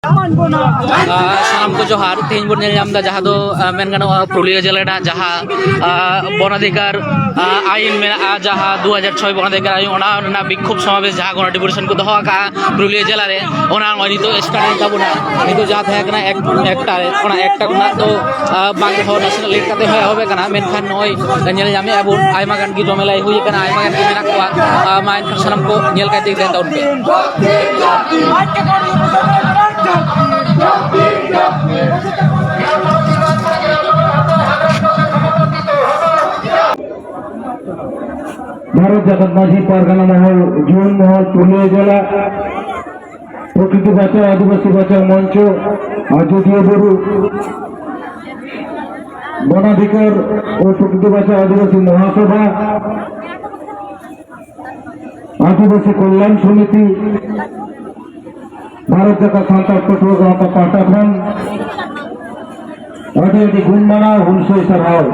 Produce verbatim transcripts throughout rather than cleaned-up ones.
ᱟᱨ ᱥᱟᱱᱟᱢ ᱠᱚ ᱡᱚᱦᱟᱨ᱾ ᱛᱮᱦᱮᱧ ᱵᱚᱱ ᱧᱮᱞ ᱧᱟᱢ ᱮᱫᱟ ᱡᱟᱦᱟᱸ ᱫᱚ, ᱟᱨ, ᱢᱮᱱ ᱜᱟᱱᱚᱜᱼᱟ, ᱯᱩᱨᱩᱞᱤᱭᱟᱹ ᱡᱮᱞᱟ ᱨᱮᱱᱟᱜ ᱡᱟᱦᱟᱸ, ᱟᱨ, ᱵᱚᱱᱟᱫᱷᱤᱠᱟᱨ, ᱟᱨ, ᱟᱭᱤᱱ ᱢᱮᱱᱟᱜᱼᱟ, ᱡᱟᱦᱟᱸ ᱫᱩ ᱦᱟᱡᱟᱨ ᱪᱷᱚᱭ ᱵᱚᱱᱟᱫᱷᱤᱠᱟᱨ ᱟᱭᱤᱱ, ᱚᱱᱟ ᱨᱮᱱᱟᱜ ᱵᱤᱠᱠᱷᱳᱵ ᱥᱚᱢᱟᱵᱮᱥ ᱡᱟᱦᱟᱸ ᱜᱚᱱᱚ ᱰᱮᱯᱩᱴᱮᱥᱚᱱ ᱠᱚ ᱫᱚᱦᱚ ᱟᱠᱟᱫᱼᱟ ᱯᱩᱨᱩᱞᱤᱭᱟᱹ ᱡᱮᱞᱟ ᱨᱮ, ᱚᱱᱟ ᱱᱚᱜᱼᱚᱭ ᱱᱤᱛᱚᱜ ᱥᱴᱟᱨᱴ ᱮᱱ ᱛᱟᱵᱚᱱᱟ᱾ ᱱᱤᱛᱚᱜ ᱡᱟᱦᱟᱸ ᱛᱟᱦᱮᱸ ᱠᱟᱱᱟ ᱮᱠ-, ᱮᱠᱴᱟ ᱨᱮ, ᱚᱱᱟ ᱮᱠᱴᱟ ᱠᱷᱚᱱᱟᱜ ᱫᱚ, ᱟᱨ, ᱵᱟᱝ ᱨᱮᱦᱚᱸ ᱱᱟᱥᱮᱱᱟᱜ ᱞᱮᱴ ᱠᱟᱛᱮ ᱦᱚᱸ ᱮᱦᱚᱵ ᱟᱠᱟᱱᱟ, ᱢᱮᱱᱠᱷᱟᱱ ᱱᱚᱜᱼᱚᱭ ᱧᱮᱞ ᱧᱟᱢᱮᱫᱼᱟ ᱵᱚᱱ ᱟᱭᱢᱟ ᱜᱟᱱ ᱜᱮ ᱡᱚᱢᱮᱞᱟᱭ ᱦᱩᱭ ᱟᱠᱟᱱᱟ, ᱟᱭᱢᱟ ᱜᱟᱱ ᱜᱮ ᱢᱮᱱᱟᱜ ᱠᱚᱣᱟ᱾ ᱟᱨ ᱢᱟ ᱮᱱᱠᱷᱟᱱ ᱥᱟᱱᱟᱢ ᱠᱚ ᱧᱮᱞ ᱠᱟᱛᱮ ᱤᱫᱤ ᱛᱟᱵᱚᱱ ᱯᱮ᱾ ᱵᱷᱟᱨᱚᱛ ᱡᱟᱠᱟᱛ ᱢᱟᱹᱡᱷᱤ ᱯᱟᱨᱜᱟᱱᱟ ᱢᱚᱦᱚᱞ, ᱡᱩᱣᱟᱹᱱ ᱢᱚᱦᱚᱞ, ᱯᱩᱨᱩᱞᱤᱭᱟᱹ ᱡᱮᱞᱟ ᱯᱨᱚᱠᱨᱤᱛᱤ ᱵᱟᱧᱪᱟᱣ ᱟᱹᱫᱤᱵᱟᱹᱥᱤ ᱵᱟᱧᱪᱟᱣ ᱢᱚᱧᱪᱚ, ᱟᱡᱚᱫᱤᱭᱟᱹ ᱵᱩᱨᱩ ᱵᱚᱱᱟᱫᱷᱤᱠᱟᱨ ᱳ ᱯᱨᱚᱠᱨᱤᱛᱤ ᱵᱟᱧᱪᱟᱣ ᱟᱹᱫᱤᱵᱟᱹᱥᱤ ᱢᱚᱦᱟᱥᱚᱵᱷᱟ, ᱟᱹᱫᱤᱵᱟᱹᱥᱤ ᱠᱚᱞᱭᱟᱱ ᱥᱚᱢᱤᱛᱤ, ᱵᱷᱟᱨᱚᱛ ᱡᱟᱠᱟᱛ ᱥᱟᱱᱛᱟᱲ ᱯᱟᱹᱴᱷᱩᱣᱟᱹ ᱜᱟᱶᱛᱟ ᱯᱟᱦᱴᱟ ᱠᱷᱚᱱ ᱟᱹᱰᱤ ᱟᱹᱰᱤ ᱜᱩᱱ ᱢᱟᱱᱟᱣ ᱦᱩᱞᱥᱟᱹᱭ ᱥᱟᱨᱦᱟᱣ᱾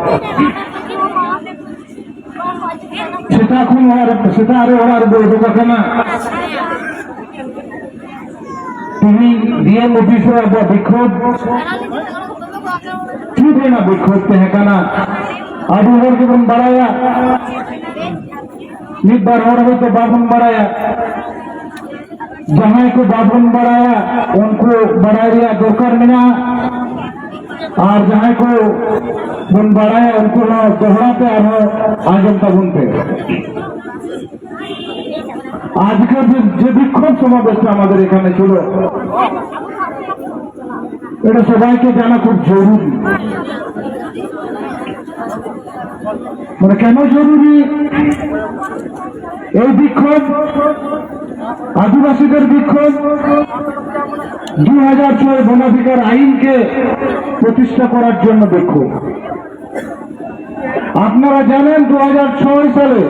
ᱥᱮᱛᱟᱜ ᱠᱷᱚᱱ ᱚᱲᱟᱜ ᱨᱮ, ᱥᱮᱛᱟᱜ ᱨᱮ ᱚᱲᱟᱜ ᱨᱮᱵᱚ ᱩᱰᱩᱠ ᱟᱠᱟᱱᱟ᱾ ᱛᱮᱦᱮᱧ ᱰᱤ ᱮᱢ ᱚᱯᱷᱤᱥ ᱨᱮ ᱟᱵᱚᱣᱟᱜ ᱵᱤᱠᱠᱷᱳᱵ, ᱪᱮᱫ ᱨᱮᱱᱟᱜ ᱵᱤᱠᱠᱷᱳᱵ ᱛᱟᱦᱮᱸ ᱠᱟᱱᱟ? ᱟᱹᱰᱤ ᱦᱚᱲ ᱜᱮᱵᱚᱱ ᱵᱟᱲᱟᱭᱟ, ᱢᱤᱫ ᱵᱟᱨ ᱦᱚᱲ ᱦᱚᱭᱛᱳ ᱵᱟᱵᱚᱱ ᱵᱟᱲᱟᱭᱟ᱾ ᱡᱟᱦᱟᱸᱭ ᱠᱚ ᱵᱟᱵᱚᱱ ᱵᱟᱲᱟᱭᱟ, ᱩᱱᱠᱩ ᱵᱟᱲᱟᱭ ᱨᱮᱭᱟᱜ ᱫᱚᱨᱠᱟᱨ ᱢᱮᱱᱟᱜᱼᱟ᱾ ᱟᱨ ᱡᱟᱦᱟᱸᱭ ᱠᱚ ᱵᱚᱱ ᱵᱟᱲᱟᱭᱟ, ᱩᱱᱠᱩ ᱦᱚᱸ ᱫᱚᱦᱲᱟ ᱛᱮ ᱟᱨᱦᱚᱸ ᱟᱸᱡᱚᱢ ᱛᱟᱵᱚᱱ ᱯᱮ᱾ আজকের যে, যে বিক্ষোভ সমাবেশটা আমাদের এখানে ছিল, এটা সবাইকে জানা খুব জরুরি। মানে, কেন জরুরি? এই বিক্ষোভ, আদিবাসীদের বিক্ষোভ, দুই হাজার ছয় বনাধিকার আইনকে প্রতিষ্ঠা করার জন্য বিক্ষোভ। আপনারা জানেন, দুই হাজার ছয় সালে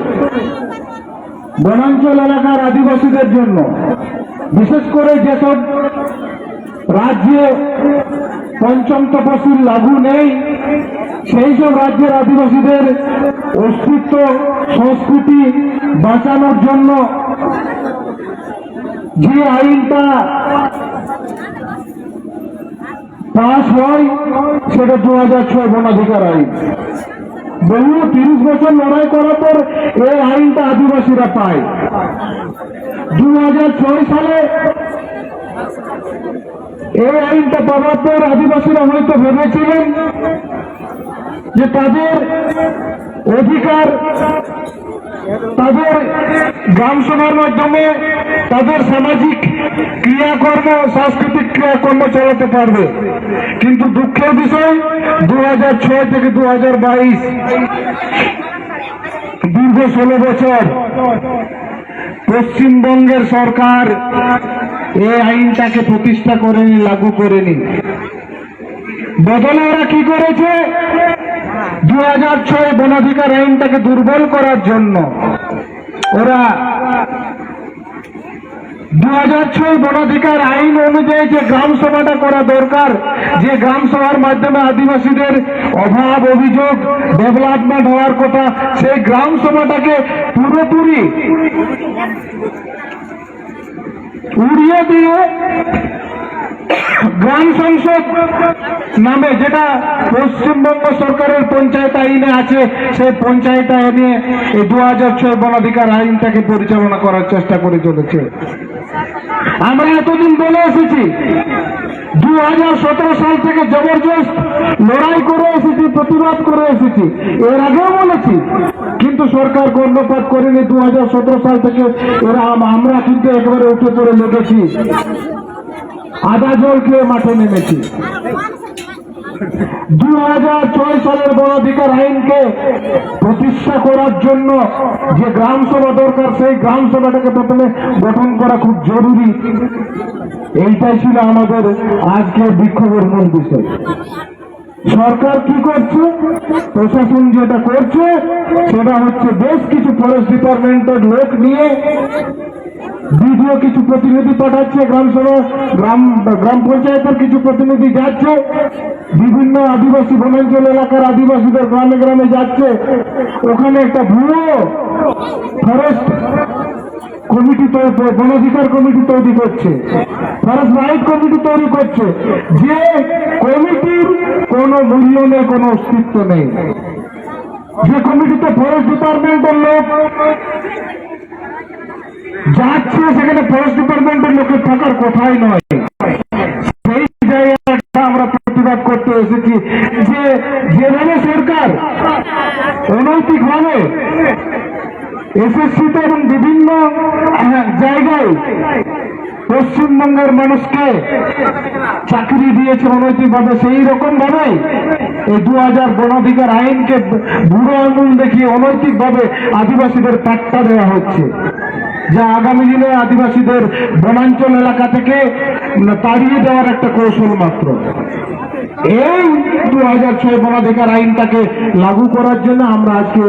বনাঞ্চল এলাকার আদিবাসীদের জন্য, বিশেষ করে যেসব রাজ্যে পঞ্চম তপশিল লাগু নেই, সেই সব রাজ্যের আদিবাসীদের অস্তিত্ব, সংস্কৃতি বাঁচানোর জন্য যে আইনটা পাস হয়, সেটা দু হাজার ছয় বনাধিকার আইন। বহু তিরিশ বছর লড়াই করার পর এই আইনটা আদিবাসীরা পায়। দু হাজার ছয় সালে এই আইনটা পাওয়ার পর আদিবাসীরা হয়তো ভেবেছিলেন যে তাদের অধিকার, তাদের গ্রাম সভার মাধ্যমে তাদের সামাজিক ক্রিয়াকর্ম, সাংস্কৃতিক ক্রিয়াকর্ম চালাতে পারবে। কিন্তু দুঃখের বিষয়, দু হাজার ছয় থেকে দু হাজার বাইশ, দীর্ঘ ষোলো বছর পশ্চিমবঙ্গের সরকার এই আইনটাকে প্রতিষ্ঠা করেনি, লাগু করেনি। বদলে ওরা কি করেছে? দু হাজার ছয় বনাধিকার আইনটাকে দুর্বল করার জন্য ওরা দু হাজার ছয় বনাধিকার আইন অনুযায়ী যে গ্রাম সভাটা করা দরকার, যে গ্রাম সভার মাধ্যমে আদিবাসীদের অভাব অভিযোগ ডেভেলপমেন্ট হওয়ার কথা, সেই গ্রাম সভাটাকে পুরোপুরি উড়িয়ে দিয়ে গ্রাম সংসদ নামে, যেটা পশ্চিমবঙ্গ সরকারের পঞ্চায়েত আইনে আছে, সেই পঞ্চায়েত আইনে এই দু হাজার ছয় বনাধিকার আইনটাকে পরিচালনা করার চেষ্টা করে চলেছে। আমরা এতদিন বলে এসেছি, দু হাজার সতেরো সাল থেকে জবরদস্ত লড়াই করে এসেছি, প্রতিবাদ করে এসেছি, এর আগেও বলেছি, কিন্তু সরকার কর্ণপাত করেনি। দু হাজার সতেরো সাল থেকে এরা আম-, আমরা কিন্তু একবারে উঠে পড়ে লেগেছি, আদা জল খেয়ে মাঠে নেমেছি। দু হাজার ছয় সালের বনাধিকার আইনকে প্রতিষ্ঠা করার জন্য যে গ্রাম সভা দরকার, সেই গ্রাম সভাটাকে প্রথমে গঠন করা খুব জরুরি। এইটাই ছিল আমাদের আজকের বিক্ষোভের মূল বিষয়। সরকার কি করছে, প্রশাসন যেটা করছে, সেটা হচ্ছে বেশ কিছু ফরেস্ট ডিপার্টমেন্টের লোক নিয়ে বিডিও কিছু প্রতিনিধি পাঠাচ্ছে, গ্রাম সভা, গ্রাম, গ্রাম পঞ্চায়েতের কিছু প্রতিনিধি যাচ্ছে, বিভিন্ন আদিবাসী বনাঞ্চল এলাকার আদিবাসীদের গ্রামে গ্রামে যাচ্ছে, ওখানে একটা ভুয়ো ফরেস্ট কমিটি তৈরি, বনাধিকার কমিটি তৈরি করছে, ফরেস্ট রাইট কমিটি তৈরি করছে, যে কমিটির কোনো মূল্য নেই, কোনো অস্তিত্ব নেই, যে কমিটিতে ফরেস্ট ডিপার্টমেন্টের লোক যাচ্ছে, সেখানে ফরেস্ট ডিপার্টমেন্টের লোকের থাকার কথাই নয়। সেই জায়গাটা আমরা প্রতিবাদ করতে এসেছি যে যেভাবে সরকার অনৈতিকভাবে এসএসসিতে এবং বিভিন্ন, আহ, জায়গায় পশ্চিমবঙ্গের মানুষকে চাকরি দিয়েছে অনৈতিকভাবে, সেই রকম ভাবে এই দু হাজার বনাধিকার আইনকে বুড়ো আঙুল দেখিয়ে অনৈতিকভাবে আদিবাসীদের পাট্টা দেওয়া হচ্ছে, যা আগামী দিনে আদিবাসীদের বনাঞ্চল এলাকা থেকে তাড়িয়ে দেওয়ার একটা কৌশল মাত্র। এই দু হাজার ছয় বনাধিকার আইনটাকে লাগু করার জন্য আমরা আজকে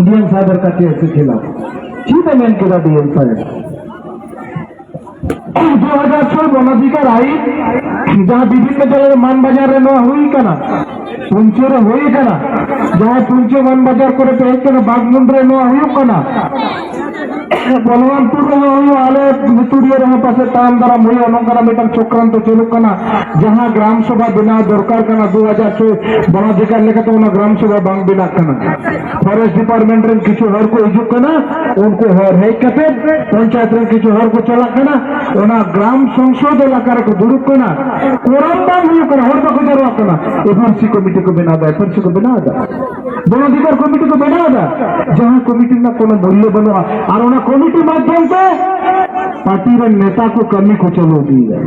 ডিএম সাহেবের কাছে এসেছিলাম। কি ᱢᱮᱱ ᱠᱮᱫᱟ ᱰᱤᱮᱢ ᱥᱟᱦᱮᱵᱽ? ᱫᱩ ᱦᱟᱡᱟᱨ ᱪᱷᱚᱭ ᱵᱚᱱᱟᱫᱷᱤᱠᱟᱨ ᱟᱭᱤᱱ, ᱡᱟᱦᱟᱸ ᱵᱤᱵᱷᱤᱱᱱᱚ ᱡᱟᱭᱜᱟ ᱨᱮ ᱢᱟᱱ ᱵᱟᱡᱟᱨ ᱨᱮ ᱱᱚᱣᱟ ᱦᱩᱭ ᱠᱟᱱᱟ, ᱯᱩᱧᱪᱟᱹ ᱨᱮ ᱦᱩᱭ ᱠᱟᱱᱟ, ᱡᱟᱦᱟᱸ ᱯᱩᱧᱪᱟᱹ ᱢᱟᱱ ᱵᱟᱡᱟᱨ ᱠᱚᱨᱮ ᱯᱮ ᱦᱮᱡ ᱠᱟᱱᱟ, ᱵᱟᱜᱽᱢᱩᱱᱰ ᱨᱮ ᱱᱚᱣᱟ ᱦᱩᱭᱩᱜ ᱠᱟᱱᱟ, ᱵᱚᱞᱣᱟᱱᱯᱩᱨ ᱨᱮᱦᱚᱸ ᱦᱩᱭᱩᱜᱼᱟ, ᱟᱞᱮ ᱞᱩᱛᱩᱨᱤᱭᱟᱹ ᱨᱮᱦᱚᱸ ᱯᱟᱥᱮᱡ ᱛᱟᱭᱚᱢ ᱫᱟᱨᱟᱢ ᱦᱩᱭᱩᱜᱼᱟ, ᱱᱚᱝᱠᱟᱱᱟᱜ ᱢᱤᱫᱴᱟᱝ ᱪᱚᱠᱨᱟᱱᱛᱚ ᱪᱟᱹᱞᱩᱜ ᱠᱟᱱᱟ᱾ ᱡᱟᱦᱟᱸ ᱜᱨᱟᱢ ᱥᱚᱵᱷᱟ ᱵᱮᱱᱟᱣ ᱫᱚᱨᱠᱟᱨ ᱠᱟᱱᱟ ᱫᱩ ᱦᱟᱡᱟᱨ ᱪᱷᱚᱭ ᱵᱚᱱᱟᱫᱷᱤᱠᱟᱨ ᱞᱮᱠᱟᱛᱮ, ᱚᱱᱟ ᱜᱨᱟᱢ ᱥᱚᱵᱷᱟ ᱵᱟᱝ ᱵᱮᱱᱟᱜ ᱠᱟᱱᱟ᱾ ᱯᱷᱚᱨᱮᱥᱴ ᱰᱤᱯᱟᱨᱴᱢᱮᱱᱴ ᱨᱮᱱ ᱠᱤᱪᱷᱩ ᱦᱚᱲ ᱠᱚ ᱦᱤᱡᱩᱜ ᱠᱟᱱᱟ, ᱩᱱᱠᱩ ᱦᱚᱲ ᱦᱮᱡ ᱠᱟᱛᱮ ᱯᱚᱧᱪᱟᱭᱮᱛ ᱨᱮᱱ ᱠᱤᱪᱷᱩ ᱦᱚᱲ ᱠᱚ ᱪᱟᱞᱟᱜ ᱠᱟᱱᱟ, ᱚᱱᱟ ᱜᱨᱟᱢ ᱥᱚᱝᱥᱚᱫ ᱮᱞᱟᱠᱟ ᱨᱮᱠᱚ ᱫᱩᱲᱩᱵ ᱠᱟᱱᱟ, ᱠᱚᱨᱟᱢ ᱵᱟᱝ ᱦᱩᱭᱩᱜ ᱠᱟᱱᱟ, ᱦᱚᱲ ᱵᱟᱠᱚ ᱡᱟᱨᱣᱟᱜ ᱠᱟᱱᱟ, ᱮᱯᱷᱟᱨᱥᱤ ᱠᱚᱢᱤᱴᱤ ᱠᱚ ᱵᱮᱱᱟᱣ ᱮᱫᱟ, ᱮᱯᱷᱟᱨᱥᱤ ᱠᱚ ᱵᱮᱱᱟᱣ ᱮᱫᱟ, ᱵᱚᱱᱚᱫᱷᱤᱠᱟᱨ ᱠᱚᱢᱤᱴᱤ ᱠᱚ ᱵᱮᱱᱟᱣ ᱮᱫᱟ, ᱡᱟᱦᱟᱸ ᱠᱚᱢᱤᱴᱤ ᱨᱮᱱᱟᱜ ᱠᱳᱱᱳ ᱢᱩᱞᱞᱚ ᱵᱟᱹᱱᱩᱜᱼᱟ, ᱟᱨ ᱚᱱᱟ ᱠᱚᱢᱤᱴᱤ ᱢᱟᱫᱽᱫᱷᱚᱢ ᱛᱮ ᱯᱟᱨᱴᱤ ᱨᱮᱱ ᱱᱮᱛᱟ ᱠᱚ ᱠᱟᱹᱢᱤ ᱠᱚ ᱪᱟᱹᱞᱩ ᱤᱫᱤᱭᱮᱫᱟ᱾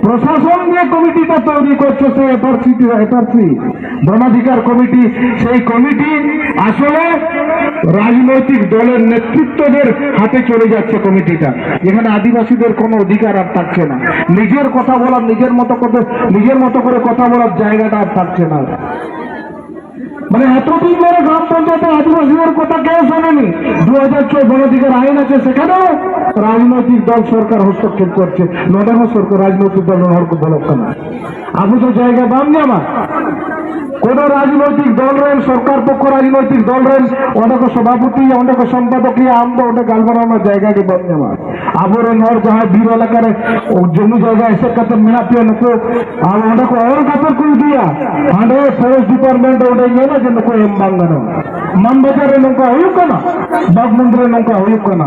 প্রশাসন যে কমিটিটা তৈরি করছে, সে এফআরসি, এফআরসি বনাধিকার কমিটি, সেই কমিটি আসলে রাজনৈতিক দলের নেতৃত্বদের হাতে চলে যাচ্ছে কমিটিটা। এখানে আদিবাসীদের কোনো অধিকার আর থাকছে না, নিজের কথা বলার, নিজের মতো করে, নিজের মতো করে কথা বলার জায়গাটা আর থাকছে না। মানে, এতদিন ধরে গ্রাম পঞ্চায়েতে আদিবাসীদের কথা কেউ শোনেনি। দু হাজার ছয় বনাধিকার আইন আছে, সেখানেও রাজনৈতিক দল সরকার হস্তক্ষেপ করছে। ᱱᱚᱰᱮ ᱦᱚᱸ ᱥᱚᱨᱠᱟᱨ, ᱨᱟᱡᱽᱱᱳᱭᱛᱤᱠ ᱫᱚᱞ ᱨᱮᱱ ᱦᱚᱲ ᱠᱚ ᱵᱚᱞᱚᱜ ᱠᱟᱱᱟ᱾ ᱟᱵᱚ ᱫᱚ ᱡᱟᱭᱜᱟ ᱵᱟᱢ ᱧᱟᱢᱟ᱾ ᱠᱳᱱᱳ ᱨᱟᱡᱽᱱᱳᱭᱛᱤᱠ ᱫᱚᱞ ᱨᱮᱱ, ᱥᱚᱨᱠᱟᱨ ᱯᱚᱠᱠᱷᱚ ᱨᱟᱡᱽᱱᱳᱭᱛᱤᱠ ᱫᱚᱞ ᱨᱮᱱ ᱚᱸᱰᱮ ᱠᱚ ᱥᱚᱵᱷᱟᱯᱚᱛᱤᱭᱟ, ᱚᱸᱰᱮ ᱠᱚ ᱥᱚᱢᱯᱟᱫᱚᱠᱤᱭᱟ, ᱟᱢ ᱫᱚ ᱚᱸᱰᱮ ᱜᱟᱞᱢᱟᱨᱟᱣ ᱨᱮᱱᱟᱜ ᱡᱟᱭᱜᱟ ᱜᱮ ᱵᱟᱢ ᱧᱟᱢᱟ᱾ ᱟᱵᱚᱨᱮᱱ ᱦᱚᱲ ᱡᱟᱦᱟᱸᱭ ᱵᱤᱨ ᱮᱞᱟᱠᱟ ᱨᱮ ᱡᱚᱢᱤ ᱡᱟᱭᱜᱟ ᱮᱥᱮᱫ ᱠᱟᱛᱮ ᱢᱮᱱᱟᱜ ᱯᱮᱭᱟ, ᱱᱩᱠᱩ ᱟᱨ ᱚᱸᱰᱮ ᱠᱚ ᱚᱞ ᱠᱟᱛᱮ ᱠᱚ ᱤᱫᱤᱭᱟ, ᱦᱟᱸᱰᱮ ᱯᱷᱚᱨᱮᱥᱴ ᱰᱤᱯᱟᱨᱴᱢᱮᱱᱴ ᱚᱸᱰᱮ ᱧᱮᱞᱟ ᱡᱮ ᱱᱩᱠᱩ ᱮᱢ ᱵᱟᱝ ᱜᱟᱱᱚᱜᱼᱟ᱾ ᱢᱟᱱᱵᱟᱡᱟᱨ ᱨᱮ ᱱᱚᱝᱠᱟ ᱦᱩᱭᱩᱜ ᱠᱟᱱᱟ, ᱵᱟᱜᱽᱢᱩᱱᱰᱤ ᱨᱮ ᱱᱚᱝᱠᱟ ᱦᱩᱭᱩᱜ ᱠᱟᱱᱟ᱾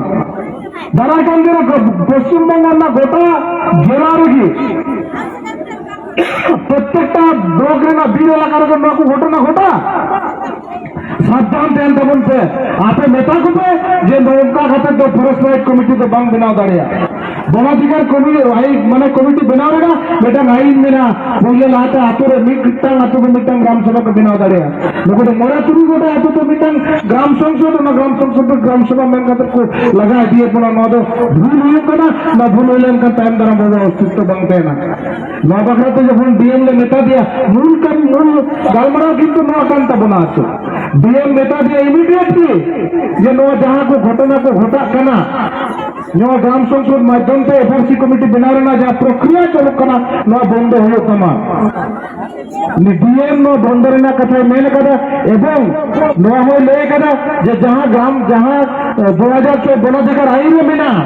ᱫᱟᱨᱟᱭ ᱠᱟᱱ ᱫᱤᱱ ᱨᱮ ᱯᱚᱥᱪᱤᱢ ᱵᱚᱝᱜᱚ ᱨᱮᱱᱟᱜ ᱜᱚᱴᱟ ᱡᱮᱞᱟ ᱨᱮᱜᱮ ᱯᱨᱚᱛᱮᱠᱴᱟ ᱵᱞᱚᱠ ᱨᱮᱱᱟᱜ ᱵᱤᱨ ᱮᱞᱟᱠᱟ ᱨᱮᱜᱮ ᱱᱚᱣᱟ ᱠᱚ ᱜᱷᱚᱴᱚᱱᱟ ᱜᱷᱚᱴᱟᱜ᱾ ᱥᱟᱵᱫᱷᱟᱱ ᱛᱟᱦᱮᱱ ᱛᱟᱵᱚᱱ ᱯᱮ᱾ ᱟᱯᱮ ᱢᱮᱛᱟ ᱠᱚᱯᱮ ᱡᱮ ᱱᱚᱝᱠᱟ ᱠᱟᱛᱮ ᱫᱚ ᱯᱷᱚᱨᱮᱥᱴ ᱨᱟᱭᱤᱴ ᱠᱚᱢᱤᱴᱤ ᱫᱚ ᱵᱟᱝ ᱵᱮᱱᱟᱣ ᱫᱟᱲᱮᱭᱟᱜᱼᱟ᱾ ᱵᱚᱱᱟᱫᱷᱤᱠᱟᱨ ᱠᱚᱢᱤ-, ᱟᱭ-, ᱢᱟᱱᱮ ᱠᱚᱢᱤᱴᱤ ᱵᱮᱱᱟᱣ ᱨᱮᱱᱟᱜ ᱢᱤᱫᱴᱟᱝ ᱟᱭᱤᱱ ᱢᱮᱱᱟᱜᱼᱟ᱾ ᱯᱳᱭᱞᱳ ᱞᱟᱦᱟᱛᱮ ᱟᱛᱳ ᱨᱮ ᱢᱤᱫᱴᱟᱝ ᱟᱛᱳ ᱫᱚ ᱢᱤᱫᱴᱟᱝ ᱜᱨᱟᱢ ᱥᱚᱵᱷᱟ ᱠᱚ ᱵᱮᱱᱟᱣ ᱫᱟᱲᱮᱭᱟᱜᱼᱟ᱾ ᱱᱩᱠᱩ ᱫᱚ ᱢᱚᱬᱮ ᱛᱩᱨᱩᱭ ᱜᱚᱴᱟᱝ ᱟᱛᱳ ᱫᱚ ᱢᱤᱫᱴᱟᱝ ᱜᱨᱟᱢ ᱥᱚᱝᱥᱚᱫ, ᱚᱱᱟ ᱜᱨᱟᱢ ᱥᱚᱝᱥᱚᱫ ᱫᱚ ᱜᱨᱟᱢ ᱥᱚᱵᱷᱟ ᱢᱮᱱ ᱠᱟᱛᱮ ᱠᱚ ᱞᱟᱜᱟ ᱤᱫᱤᱭᱮᱫ ᱵᱚᱱᱟ᱾ ᱱᱚᱣᱟ ᱫᱚ ᱵᱷᱩᱞ ᱦᱩᱭᱩᱜ ᱠᱟᱱᱟ᱾ ᱱᱚᱣᱟ ᱵᱷᱩᱞ ᱦᱩᱭ ᱞᱮᱱᱠᱷᱟᱱ ᱛᱟᱭᱚᱢ ᱫᱟᱨᱟᱢ ᱵᱟᱵᱚ ᱚᱥᱛᱤᱛᱛᱚ ᱵᱟᱝ ᱛᱟᱦᱮᱱᱟ᱾ ᱱᱚᱣᱟ ᱵᱟᱠᱷᱨᱟ ᱛᱮ ᱡᱚᱠᱷᱚᱱ ᱰᱤ ᱮᱢ ᱞᱮ ᱢᱮᱛᱟ ᱫᱮᱭᱟ, ᱢᱩᱞ ᱠᱟᱹᱢᱤ, ᱢᱩᱞ ᱜᱟᱞᱢᱟᱨᱟᱣ ᱠᱤᱱᱛᱩ ᱱᱚᱣᱟ ᱠᱟᱱ ᱛᱟᱵᱚᱱᱟ᱾ ᱟᱨ ᱪᱮᱫ ᱰᱤ ᱮᱢ ᱢᱮᱛᱟ ᱫᱮᱭᱟ ᱤᱢᱤᱰᱤᱭᱮᱴᱞᱤ ᱡᱮ ᱱᱚᱣᱟ ᱡᱟᱦᱟᱸ ᱠᱚ ᱜᱷᱚᱴᱚᱱᱟ ᱠᱚ ᱜᱷᱚᱴᱟᱜ ᱠᱟᱱᱟ, ᱱᱚᱣᱟ ᱜᱨᱟᱢ ᱥᱚᱝᱥᱚᱫ ᱢᱟᱫᱽᱫᱷᱚᱢ ᱛᱮ ᱮᱯᱷ ᱟᱨ ᱥᱤ ᱠᱚᱢᱤᱴᱤ ᱵᱮᱱᱟᱣ ᱨᱮᱱᱟᱜ ᱡᱟᱦᱟᱸ ᱯᱨᱚᱠᱨᱤᱭᱟ ᱪᱟᱞᱩᱜ ᱠᱟᱱᱟ, ᱱᱚᱣᱟ ᱵᱚᱱᱫᱚ ᱦᱩᱭᱩᱜ ᱛᱟᱢᱟ᱾ ᱩᱱᱤ ᱰᱤ ᱮᱢ ᱱᱚᱣᱟ ᱵᱚᱱᱫᱚ ᱨᱮᱱᱟᱜ ᱠᱟᱛᱷᱟᱭ ᱢᱮᱱ ᱟᱠᱟᱫᱟ ᱮᱵᱚᱝ ᱱᱚᱣᱟ ᱦᱚᱸᱭ ᱞᱟᱹᱭ ᱟᱠᱟᱫᱟ ᱡᱮ ᱡᱟᱦᱟᱸ ᱜᱨᱟᱢ, ᱡᱟᱦᱟᱸ, ᱮ, ᱫᱩ ᱦᱟᱡᱟᱨ ᱪᱷᱚᱭ ᱵᱚᱱᱚᱫᱷᱤᱠᱟᱨ ᱟᱭᱤᱱ ᱨᱮ ᱢᱮᱱᱟᱜᱼᱟ,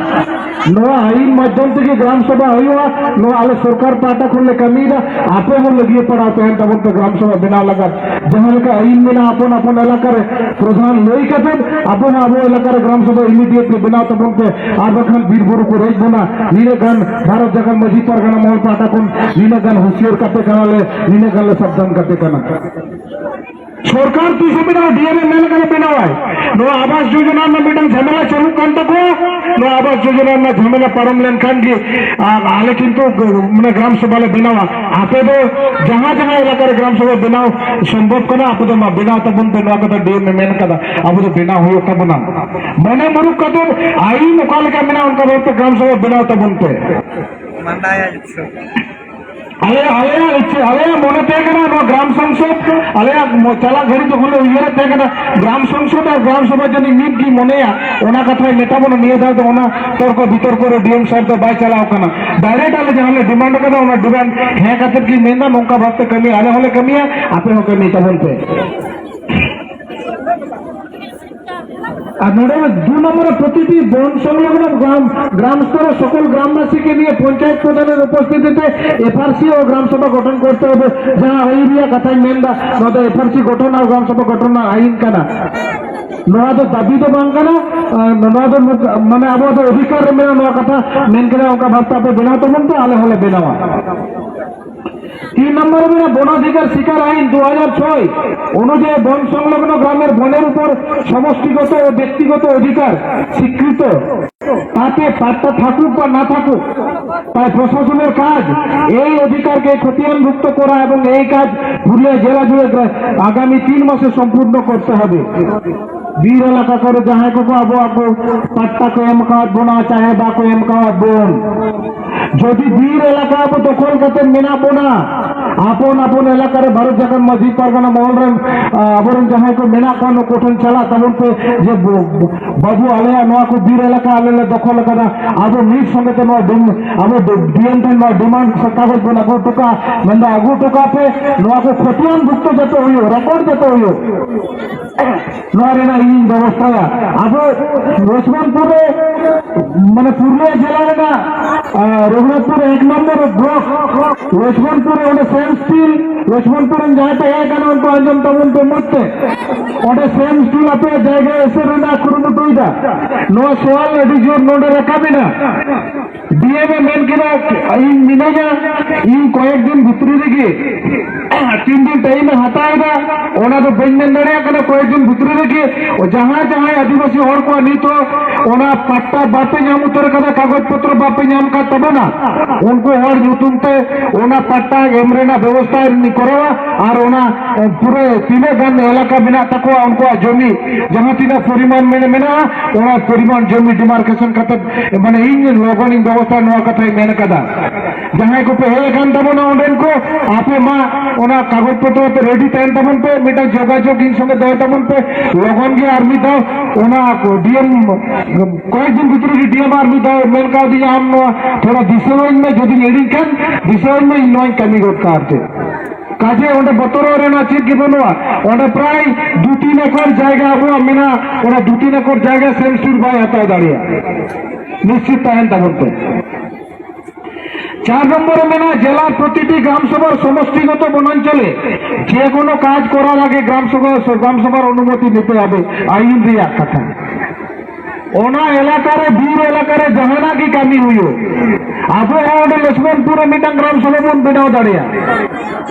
ᱱᱚᱣᱟ ᱟᱭᱤᱱ ᱢᱟᱫᱽᱫᱷᱚᱢ ᱛᱮᱜᱮ ᱜᱨᱟᱢ ᱥᱚᱵᱷᱟ ᱦᱩᱭᱩᱜᱼᱟ᱾ ᱱᱚᱣᱟ ᱟᱞᱮ ᱥᱚᱨᱠᱟᱨ ᱯᱟᱦᱴᱟ ᱠᱷᱚᱱ ᱞᱮ ᱠᱟᱹᱢᱤᱭᱮᱫᱟ, ᱟᱯᱮ ᱦᱚᱸ ᱞᱟᱹᱜᱤᱭᱟᱹ ᱯᱟᱲᱟᱣ ᱛᱟᱦᱮᱱ ᱛᱟᱵᱚᱱ ᱯᱮ ᱜᱨᱟᱢ ᱥᱚᱵᱷᱟ ᱵᱮᱱᱟᱣ ᱞᱟᱜᱟᱫ᱾ ᱡᱟᱦᱟᱸ ᱞᱮᱠᱟ ᱟᱭᱤᱱ ᱢᱮᱱᱟᱜᱼᱟ, ᱟᱯᱚᱱ ᱟᱯᱚᱱ ᱮᱞᱟᱠᱟ ᱨᱮ ᱯᱨᱚᱫᱷᱟᱱ ᱞᱟᱹᱭ ᱠᱟᱛᱮ ᱟᱵᱚ ᱦᱚᱸ ᱟᱵᱚ ᱮᱞᱟᱠᱟ ᱨᱮ ᱜᱨᱟᱢ ᱥᱚᱵᱷᱟ ᱤᱢᱤᱰᱤᱭᱮᱴᱞᱤ ᱵᱮᱱᱟᱣ ᱛᱟᱵᱚᱱ ᱯᱮ, ᱟᱨ ᱵᱟᱠᱷᱟᱱ ᱵᱤᱨ ᱵᱩᱨᱩ ᱠᱚ ᱨᱮᱡ ᱵᱚᱱᱟ, ᱱᱤᱱᱟᱹᱜ ᱜᱟᱱ ᱵᱷᱟᱨᱚᱛ ᱡᱟᱠᱟᱛ ᱢᱟᱹᱡᱷᱤ ᱯᱟᱨᱜᱟᱱᱟ ᱢᱚᱦᱚᱞ ᱯᱟᱦᱴᱟ ᱠᱷᱚᱱ ᱱᱤᱱᱟᱹᱜ ᱜᱟᱱ ᱦᱩᱥᱤᱭᱟᱹᱨ ᱠᱟᱛᱮ ᱠᱟᱱᱟᱞᱮ, ᱱᱤᱱᱟᱹᱜ ᱜᱟᱱ ᱞᱮ ᱥᱟᱵᱫᱷᱟᱱ ᱠᱟᱛᱮ ᱠᱟᱱᱟ᱾ ᱥᱚᱨᱠᱟᱨ ᱛᱤᱥ ᱦᱚᱸ ᱵᱮᱱᱟᱣ, ᱰᱤ ᱮᱢ ᱮ ᱢᱮᱱ ᱠᱟᱱᱟ ᱵᱮᱱᱟᱣᱟᱭ᱾ ᱱᱚᱣᱟ ᱟᱵᱟᱥ ᱡᱳᱡᱚᱱᱟ ᱨᱮᱱᱟᱜ ᱢᱤᱫᱴᱟᱝ ᱡᱷᱟᱢᱮᱞᱟ ᱪᱟᱹᱞᱩᱜ ᱠᱟᱱ ᱛᱟᱠᱚᱣᱟ᱾ ᱱᱚᱣᱟ ᱟᱵᱟᱥ ᱡᱳᱡᱚᱱᱟ ᱨᱮᱱᱟᱜ ᱡᱷᱟᱢᱮᱞᱟ ᱯᱟᱨᱚᱢ ᱞᱮᱱᱠᱷᱟᱱ ᱜᱮ, ᱟᱨ ᱟᱞᱮ ᱠᱤᱱᱛᱩ ᱢᱟᱱᱮ ᱜᱨᱟᱢ ᱥᱚᱵᱷᱟ ᱞᱮ ᱵᱮᱱᱟᱣᱟ᱾ ᱟᱯᱮ ᱫᱚ ᱡᱟᱦᱟᱸ ᱡᱟᱦᱟᱸ ᱮᱞᱟᱠᱟ ᱨᱮ ᱜᱨᱟᱢ ᱥᱚᱵᱷᱟ ᱵᱮᱱᱟᱣ ᱥᱚᱢᱵᱷᱚᱵ ᱠᱟᱱᱟ, ᱟᱯᱮ ᱫᱚ ᱢᱟ ᱵᱮᱱᱟᱣ ᱛᱟᱵᱚᱱ ᱯᱮ᱾ ᱱᱚᱣᱟ ᱠᱟᱛᱷᱟ ᱰᱤ ᱮᱢ ᱮ ᱢᱮᱱ ᱠᱟᱫᱟ, ᱟᱵᱚ ᱫᱚ ᱵᱮᱱᱟᱣ ᱦᱩᱭᱩᱜ ᱛᱟᱵᱚᱱᱟ᱾ ᱢᱚᱱᱮ ᱢᱩᱨᱩᱠ ᱠᱟᱛᱮ ᱟᱭᱤᱱ ᱚᱠᱟ ᱞᱮᱠᱟ ᱢᱮᱱᱟᱜᱼᱟ ᱚᱱᱠᱟ ᱵᱷᱟᱵᱛᱮ ᱜᱨᱟᱢ ᱥᱚᱵᱷᱟ ᱵᱮᱱᱟᱣ ᱛᱟᱵᱚᱱ ᱯᱮ᱾ ᱢᱟᱱᱰᱟᱭᱟ ᱤᱪᱪᱷᱟᱹ᱾ ᱟᱞᱮ, ᱟᱞᱮᱭᱟᱜ ᱤᱪᱪᱷᱟᱹ, ᱟᱞᱮᱭᱟᱜ ᱢᱚᱱᱮ ᱛᱟᱦᱮᱸ ᱠᱟᱱᱟ ᱱᱚᱣᱟ ᱜᱨᱟᱢ ᱥᱚᱝ ᱥᱚᱝᱥᱚᱫ, ᱟᱞᱮᱭᱟᱜ ᱢᱚ-, ᱪᱟᱞᱟᱜ ᱜᱷᱟᱹᱲᱤᱡ ᱡᱚᱠᱷᱚᱱ ᱞᱮ ᱩᱭᱦᱟᱹᱨᱮᱫ ᱛᱟᱦᱮᱸ ᱠᱟᱱᱟ, ᱜᱨᱟᱢ ᱥᱚᱝᱥᱚᱫ ᱟᱨ ᱜᱨᱟᱢ ᱥᱚᱵᱷᱟ ᱡᱟᱹᱱᱤᱡ ᱢᱤᱫ ᱜᱮ ᱢᱚᱱᱮᱭᱟ, ᱚᱱᱟ ᱠᱟᱛᱷᱟᱭ ᱢᱮᱛᱟ ᱵᱚᱱᱟ᱾ ᱱᱤᱭᱟᱹ ᱫᱷᱟᱣ ᱫᱚ ᱚᱱᱟ ᱛᱚᱨᱠᱚ ᱵᱤᱛᱚᱨᱠᱚ ᱨᱮ ᱰᱤ ᱮᱢ ᱥᱟᱨ ᱫᱚ ᱵᱟᱭ ᱪᱟᱞᱟᱣ ᱠᱟᱱᱟ᱾ ᱰᱟᱭᱨᱮᱠᱴ ᱟᱞᱮ ᱡᱟᱦᱟᱸ ᱞᱮ ᱰᱤᱢᱟᱱᱰ ᱠᱟᱫᱟ, ᱚᱱᱟ ᱰᱤᱢᱟᱱᱰ ᱦᱮᱸ ᱠᱟᱛᱮᱫ ᱜᱮ ᱢᱮᱱᱫᱟ, ᱱᱚᱝᱠᱟ ᱵᱷᱟᱵᱛᱮ ᱠᱟᱹᱢᱤ, ᱟᱞᱮ ᱦᱚᱸᱞᱮ ᱠᱟᱹᱢᱤᱭᱟ, ᱟᱯᱮ ᱦᱚᱸ ᱠᱟᱹᱢᱤ ᱛᱟᱵᱚᱱ ᱯᱮ᱾ আর ᱱᱚᱰᱮ ᱫᱩ নম্বরে প্রতিটি বন সংলগ্ন গ্রাম, গ্রাম স্তরে সকল গ্রামবাসীকে নিয়ে পঞ্চায়েত প্রধানের উপস্থিতিতে এফআরসি ও গ্রাম সভা গঠন করতে হবে। ᱡᱟᱦᱟᱸ ᱟᱹᱭᱩᱨ ᱨᱮᱭᱟᱜ ᱠᱟᱛᱷᱟᱧ ᱢᱮᱱᱫᱟ, ᱱᱚᱣᱟ ᱫᱚ ᱮᱯᱷᱟᱨᱥᱤ ᱜᱚᱴᱷᱚᱱ ᱟᱨ ᱜᱨᱟᱢ ᱥᱚᱵᱷᱟ ᱜᱚᱴᱷᱚᱱ ᱨᱮᱱᱟᱜ ᱟᱹᱭᱤᱱ ᱠᱟᱱᱟ᱾ ᱱᱚᱣᱟ ᱫᱚ ᱫᱟᱹᱵᱤ ᱫᱚ ᱵᱟᱝ ᱠᱟᱱᱟ, ᱟᱨ ᱱᱚᱣᱟ ᱫᱚ ᱢᱩᱠ-, ᱢᱟᱱᱮ ᱟᱵᱚᱣᱟᱜ ᱫᱚ ᱚᱫᱷᱤᱠᱟᱨ ᱨᱮ ᱢᱮᱱᱟᱜᱼᱟ ᱱᱚᱣᱟ ᱠᱟᱛᱷᱟ ᱢᱮᱱ ᱠᱟᱱᱟ, ᱚᱱᱠᱟ ᱵᱷᱟᱵᱽᱛᱮ ᱟᱯᱮ ᱵᱮᱱᱟᱣ ᱛᱟᱵᱚᱱ ᱯᱮ, ᱟᱞᱮ ᱦᱚᱸᱞᱮ ᱵᱮᱱᱟᱣᱟ᱾ তিন নম্বরে বনাধিকার স্বীকার আইন দু হাজার ছয় অনুযায়ী বন সংলগ্ন গ্রামের বনের উপর সমষ্টিগত ও ব্যক্তিগত অধিকার স্বীকৃত, তাতে পাট্টা থাকুক বা না থাকুক, তাই প্রশাসনের কাজ এই অধিকারকে খতিয়ানভুক্ত করা এবং এই কাজ পুরুলিয়া জেলা জুড়ে গ্রা-, আগামী তিন মাসে সম্পূর্ণ করতে হবে। ᱵᱤᱨ ᱮᱞᱟᱠᱟ ᱠᱚᱨᱮ ᱡᱟᱦᱟᱸᱭ ᱠᱚᱠᱚ ᱟᱵᱚ, ᱟᱵᱚ ᱯᱟᱴᱴᱟ ᱠᱚ ᱮᱢ ᱟᱠᱟᱫ ᱵᱚᱱᱟ, ᱪᱟᱦᱮ ᱵᱟᱠᱚ ᱮᱢ ᱟᱠᱟᱫ ᱵᱚᱱ, ᱡᱩᱫᱤ ᱵᱤᱨ ᱮᱞᱟᱠᱟ ᱟᱵᱚ ᱫᱚᱠᱷᱚᱞ ᱠᱟᱛᱮ ᱢᱮᱱᱟᱜ ᱵᱚᱱᱟ, ᱟᱯᱚᱱ ᱟᱯᱚᱱ ᱮᱞᱟᱠᱟ ᱨᱮ ᱵᱷᱟᱨᱚᱛ ᱡᱟᱠᱟᱛ ᱢᱟᱹᱡᱷᱤ ᱯᱟᱨᱜᱟᱱᱟ ᱢᱚᱦᱚᱞ ᱨᱮᱱ, ᱟ, ᱟᱵᱚᱨᱮᱱ ᱡᱟᱦᱟᱸᱭ ᱠᱚ ᱢᱮᱱᱟᱜ ᱠᱚᱣᱟ, ᱱᱩᱠᱩ ᱴᱷᱮᱱ ᱪᱟᱞᱟᱜ ᱛᱟᱵᱚᱱ ᱯᱮ ᱡᱮ, ᱵᱚ-, ᱵᱚ-, ᱵᱟᱹᱵᱩ, ᱟᱞᱮᱭᱟᱜ ᱱᱚᱣᱟ ᱠᱚ ᱵᱤᱨ ᱮᱞᱟᱠᱟ ᱟᱞᱮ ᱞᱮ ᱫᱚᱠᱷᱚᱞ ᱟᱠᱟᱫᱟ᱾ ᱟᱵᱚ ᱢᱤᱫ ᱥᱚᱸᱜᱮ ᱛᱮ ᱱᱚᱣᱟ ᱰᱤᱢ-, ᱟᱵᱚ ᱰᱤ-, ᱰᱤ ᱮᱢ ᱴᱷᱮᱱ ᱱᱚᱣᱟ ᱰᱤᱢᱟᱱᱰ ᱥᱮ ᱠᱟᱜᱚᱡᱽ ᱵᱚᱱ ᱟᱹᱜᱩ ᱦᱚᱴᱚ ᱠᱟᱜᱼᱟ, ᱢᱮᱱᱫᱟ ᱟᱹᱜᱩ ᱦᱚᱴᱚ ᱠᱟᱜ ᱯᱮ, ᱱᱚᱣᱟ ᱠᱚ ᱠᱷᱚᱛᱤᱭᱟᱱ ᱵᱷᱩᱠᱛᱚ ᱡᱟᱛᱮ ᱦᱩᱭᱩᱜ, ᱨᱮᱠᱚᱨᱰ ᱡᱟᱛᱮ ᱦᱩᱭᱩᱜ᱾ ᱱᱚᱣᱟ ᱨᱮᱱᱟᱜ ᱤᱧ ᱵᱮᱵᱚᱥᱛᱷᱟᱭᱟ᱾ ᱟᱵᱚ ᱞᱚᱠᱷᱢᱚᱱᱯᱩᱨ ᱨᱮ, ᱢᱟᱱᱮ ᱯᱩᱨᱩᱞᱤᱭᱟᱹ ᱡᱮᱞᱟ ᱨᱮᱱᱟᱜ, ᱟᱸ, ᱨᱚᱜᱷᱩᱱᱟᱛᱷᱯᱩᱨ ᱮᱠ ᱱᱚᱢᱵᱚᱨ ᱵᱞᱚᱠ, ᱞᱚᱠᱷᱢᱚᱱᱯᱩᱨ ᱨᱮ ᱚᱸᱰᱮ ᱥᱮᱢ ᱥᱴᱤᱞ, ᱞᱚᱠᱷᱢᱚᱱᱯᱩᱨ ᱨᱮᱱ ᱡᱟᱦᱟᱸᱭ ᱯᱮ ᱦᱮᱡ ᱟᱠᱟᱱᱟ ᱩᱱᱠᱩ ᱟᱸᱡᱚᱢ ᱛᱟᱵᱚᱱ ᱯᱮ ᱢᱚᱡᱽ ᱛᱮ, ᱚᱸᱰᱮ ᱥᱮᱢ ᱥᱴᱤᱞ ᱟᱯᱮᱭᱟᱜ ᱡᱟᱭᱜᱟ ᱮᱥᱮᱫ ᱨᱮᱱᱟᱜ ᱠᱩᱨᱩᱢᱩᱴᱩᱭᱮᱫᱟ᱾ ᱱᱚᱣᱟ ᱥᱚᱣᱟᱞ ᱟᱹᱰᱤ ᱡᱳᱨ ᱱᱚᱰᱮ ᱨᱟᱠᱟᱵ ᱮᱱᱟ᱾ ᱰᱤ ᱮᱢ ᱮ ᱢᱮᱱ ᱠᱮᱫᱟ, ᱤᱧ ᱢᱤᱱᱟᱹᱧᱟ, ᱤᱧ ᱠᱚᱭᱮᱠ ᱫᱤᱱ ᱵᱷᱤᱛᱨᱤ ᱨᱮᱜᱮ, ᱛᱤᱱ ᱫᱤᱱ ᱴᱟᱭᱤᱢ ᱮ ᱦᱟᱛᱟᱣ ᱮᱫᱟ, ᱚᱱᱟ ᱫᱚ ᱵᱟᱹᱧ ᱢᱮᱱ ᱫᱟᱲᱮᱭᱟᱜ ᱠᱟᱱᱟ᱾ ᱠᱚᱭᱮᱠ ᱫᱤᱱ ᱵᱷᱤᱛᱨᱤ ᱨᱮᱜᱮ ᱡᱟᱦᱟᱸᱭ ᱡᱟᱦᱟᱸᱭ ᱟᱹᱫᱤᱵᱟᱹᱥᱤ ᱦᱚᱲ ᱠᱚᱣᱟᱜ ᱱᱤᱛ ᱦᱚᱸ ᱚᱱᱟ ᱯᱟᱴᱴᱟ ᱵᱟᱯᱮ ᱧᱟᱢ ᱩᱛᱟᱹᱨ ᱠᱟᱫᱟ, ᱠᱟᱜᱚᱡᱽ ᱯᱚᱛᱨᱚ ᱵᱟᱯᱮ ᱧᱟᱢ ᱠᱟᱫ ᱛᱟᱵᱚᱱᱟ, ᱩᱱᱠᱩ ᱦᱚᱲ ᱧᱩᱛᱩᱢ ᱛᱮ ᱚᱱᱟ ᱯᱟᱴᱴᱟ ᱮᱢ ᱨᱮᱱᱟᱜ ᱵᱮᱵᱚᱥᱛᱷᱟ ᱞᱤᱧ ᱠᱚᱨᱟᱣᱟ᱾ ᱟᱨ ᱚᱱᱟ, ᱮ, ᱯᱩᱨᱟᱹ ᱛᱤᱱᱟᱹᱜ ᱜᱟᱱ ᱮᱞᱟᱠᱟ ᱢᱮᱱᱟᱜ ᱛᱟᱠᱚᱣᱟ, ᱩᱱᱠᱩᱣᱟᱜ ᱡᱚᱢᱤ ᱡᱟᱦᱟᱸ ᱛᱤᱱᱟᱹᱜ ᱯᱚᱨᱤᱢᱟᱱ ᱢᱮᱱ-, ᱢᱮᱱᱟᱜᱼᱟ, ᱚᱱᱟ ᱯᱚᱨᱤᱢᱟᱱ ᱡᱚᱢᱤ ᱰᱤᱢᱟᱨᱠᱮᱥᱚᱱ ᱠᱟᱛᱮ, ᱢᱟᱱᱮ, ᱤᱧ ᱞᱚᱜᱚᱱᱤᱧ ᱵᱮᱵᱚᱥᱛᱷᱟ, ᱱᱚᱣᱟ ᱠᱟᱛᱷᱟᱧ ᱢᱮᱱ ᱠᱟᱫᱟ᱾ ᱡᱟᱦᱟᱸᱭ ᱠᱚᱯᱮ ᱦᱮᱡ ᱟᱠᱟᱱ ᱛᱟᱵᱚᱱᱟ ᱚᱸᱰᱮᱱ ᱠᱚ, ᱟᱯᱮ ᱢᱟ ᱚᱱᱟ ᱠᱟᱜᱚᱡᱽ ᱯᱚᱛᱨᱚ ᱟᱛᱮ ᱨᱮᱰᱤ ᱛᱟᱦᱮᱱ ᱛᱟᱵᱚᱱ ᱯᱮ, ᱢᱤᱫᱴᱟᱝ ᱡᱳᱜᱟᱡᱳᱜᱽ ᱤᱧ ᱥᱚᱸᱜᱮ ᱫᱚᱦᱚᱭ ᱛᱟᱵᱚᱱ ᱯᱮ᱾ ᱞᱚᱜᱚᱱ ᱜᱮ ᱟᱨ ᱢᱤᱫ ᱫᱷᱟᱣ ᱚᱱᱟ ᱰᱤᱮᱢ, ᱠᱚᱭᱮᱠ ᱫᱤᱱ ᱵᱷᱤᱛᱨᱤ ᱜᱮ ᱰᱤᱮᱢ ᱟᱨ ᱢᱤᱫ ᱫᱷᱟᱣ ᱢᱮᱱ ᱠᱟᱣᱫᱤᱧᱟ, ᱟᱢ ᱱᱚᱣᱟ ᱛᱷᱚᱲᱟ ᱫᱤᱥᱟᱹᱣᱟᱹᱧ ᱢᱮ, ᱡᱩᱫᱤᱧ ᱦᱤᱲᱤᱧ ᱠᱷᱟᱱ ᱫᱤᱥᱟᱹᱣᱟᱹᱧ ᱢᱮ, ᱤᱧ ᱱᱚᱣᱟᱧ ᱠᱟᱹᱢᱤ ᱜᱚᱫ ᱠᱟᱜᱼᱟ᱾ ᱟᱨ ᱪᱮᱫ ᱠᱟᱡᱮ ᱚᱸᱰᱮ ᱵᱚᱛᱚᱨᱚᱜ ᱨᱮᱱᱟᱜ ᱪᱮᱫ ᱜᱮ ᱵᱟᱹᱱᱩᱜᱼᱟ᱾ ᱚᱸᱰᱮ ᱯᱨᱟᱭ ᱫᱩ ᱛᱤᱱ ᱮᱠᱚᱨ ᱡᱟᱭᱜᱟ ᱟᱵᱚᱣᱟᱜ ᱢᱮᱱᱟᱜᱼᱟ, ᱚᱱᱟ ᱫᱩ ᱛᱤᱱ ᱮᱠᱚᱨ ᱡᱟᱭᱜᱟ ᱥᱮᱢᱥᱩᱨ ᱵᱟᱭ ᱦᱟᱛᱟᱣ ᱫᱟᱲᱮᱭᱟᱜᱼᱟ, ᱱᱤᱥᱪᱤᱛ ᱛᱟᱦᱮᱱ ᱛᱟᱵᱚᱱ ᱯᱮ᱾ ᱪᱟᱨ ᱱᱚᱢᱵᱚᱨ ᱨᱮ ᱢᱮᱱᱟᱜᱼᱟ, ᱡᱮᱞᱟᱨ ᱯᱨᱚᱛᱤᱴᱤ ᱜᱨᱟᱢ ᱥᱚᱵᱷᱟᱨ ᱥᱚᱢᱚᱥᱛᱤᱜᱚᱛ ᱵᱚᱱᱟᱧᱪᱚᱞᱮ ᱡᱮ ᱠᱳᱱᱳ ᱠᱟᱡᱽ ᱠᱚᱨᱟᱨ ᱟᱜᱮ ᱜᱨᱟᱢ ᱥᱚᱵᱷᱟ, ᱜᱨᱟᱢ ᱥᱚᱵᱷᱟᱨ ᱚᱱᱩᱢᱚᱛᱤ ᱱᱤᱛᱮ ᱦᱚᱵᱮ, ᱟᱭᱤᱱ ᱨᱮᱭᱟᱜ ᱠᱟᱛᱷᱟ᱾ ᱚᱱᱟ ᱮᱞᱟᱠᱟ ᱨᱮ, ᱵᱤᱨ ᱮᱞᱟᱠᱟ ᱨᱮ ᱡᱟᱦᱟᱱᱟᱜ ᱜᱮ ᱠᱟᱹᱢᱤ ᱦᱩᱭᱩᱜ, ᱟᱵᱚ ᱦᱚᱸ ᱚᱸᱰᱮ ᱞᱚᱠᱷᱢᱚᱱᱯᱩᱨ ᱨᱮ ᱢᱤᱫᱴᱟᱝ ᱜᱨᱟᱢ ᱥᱚᱵᱷᱟ ᱵᱚᱱ ᱵᱮᱱᱟᱣ ᱫᱟᱲᱮᱭᱟᱜᱼᱟ᱾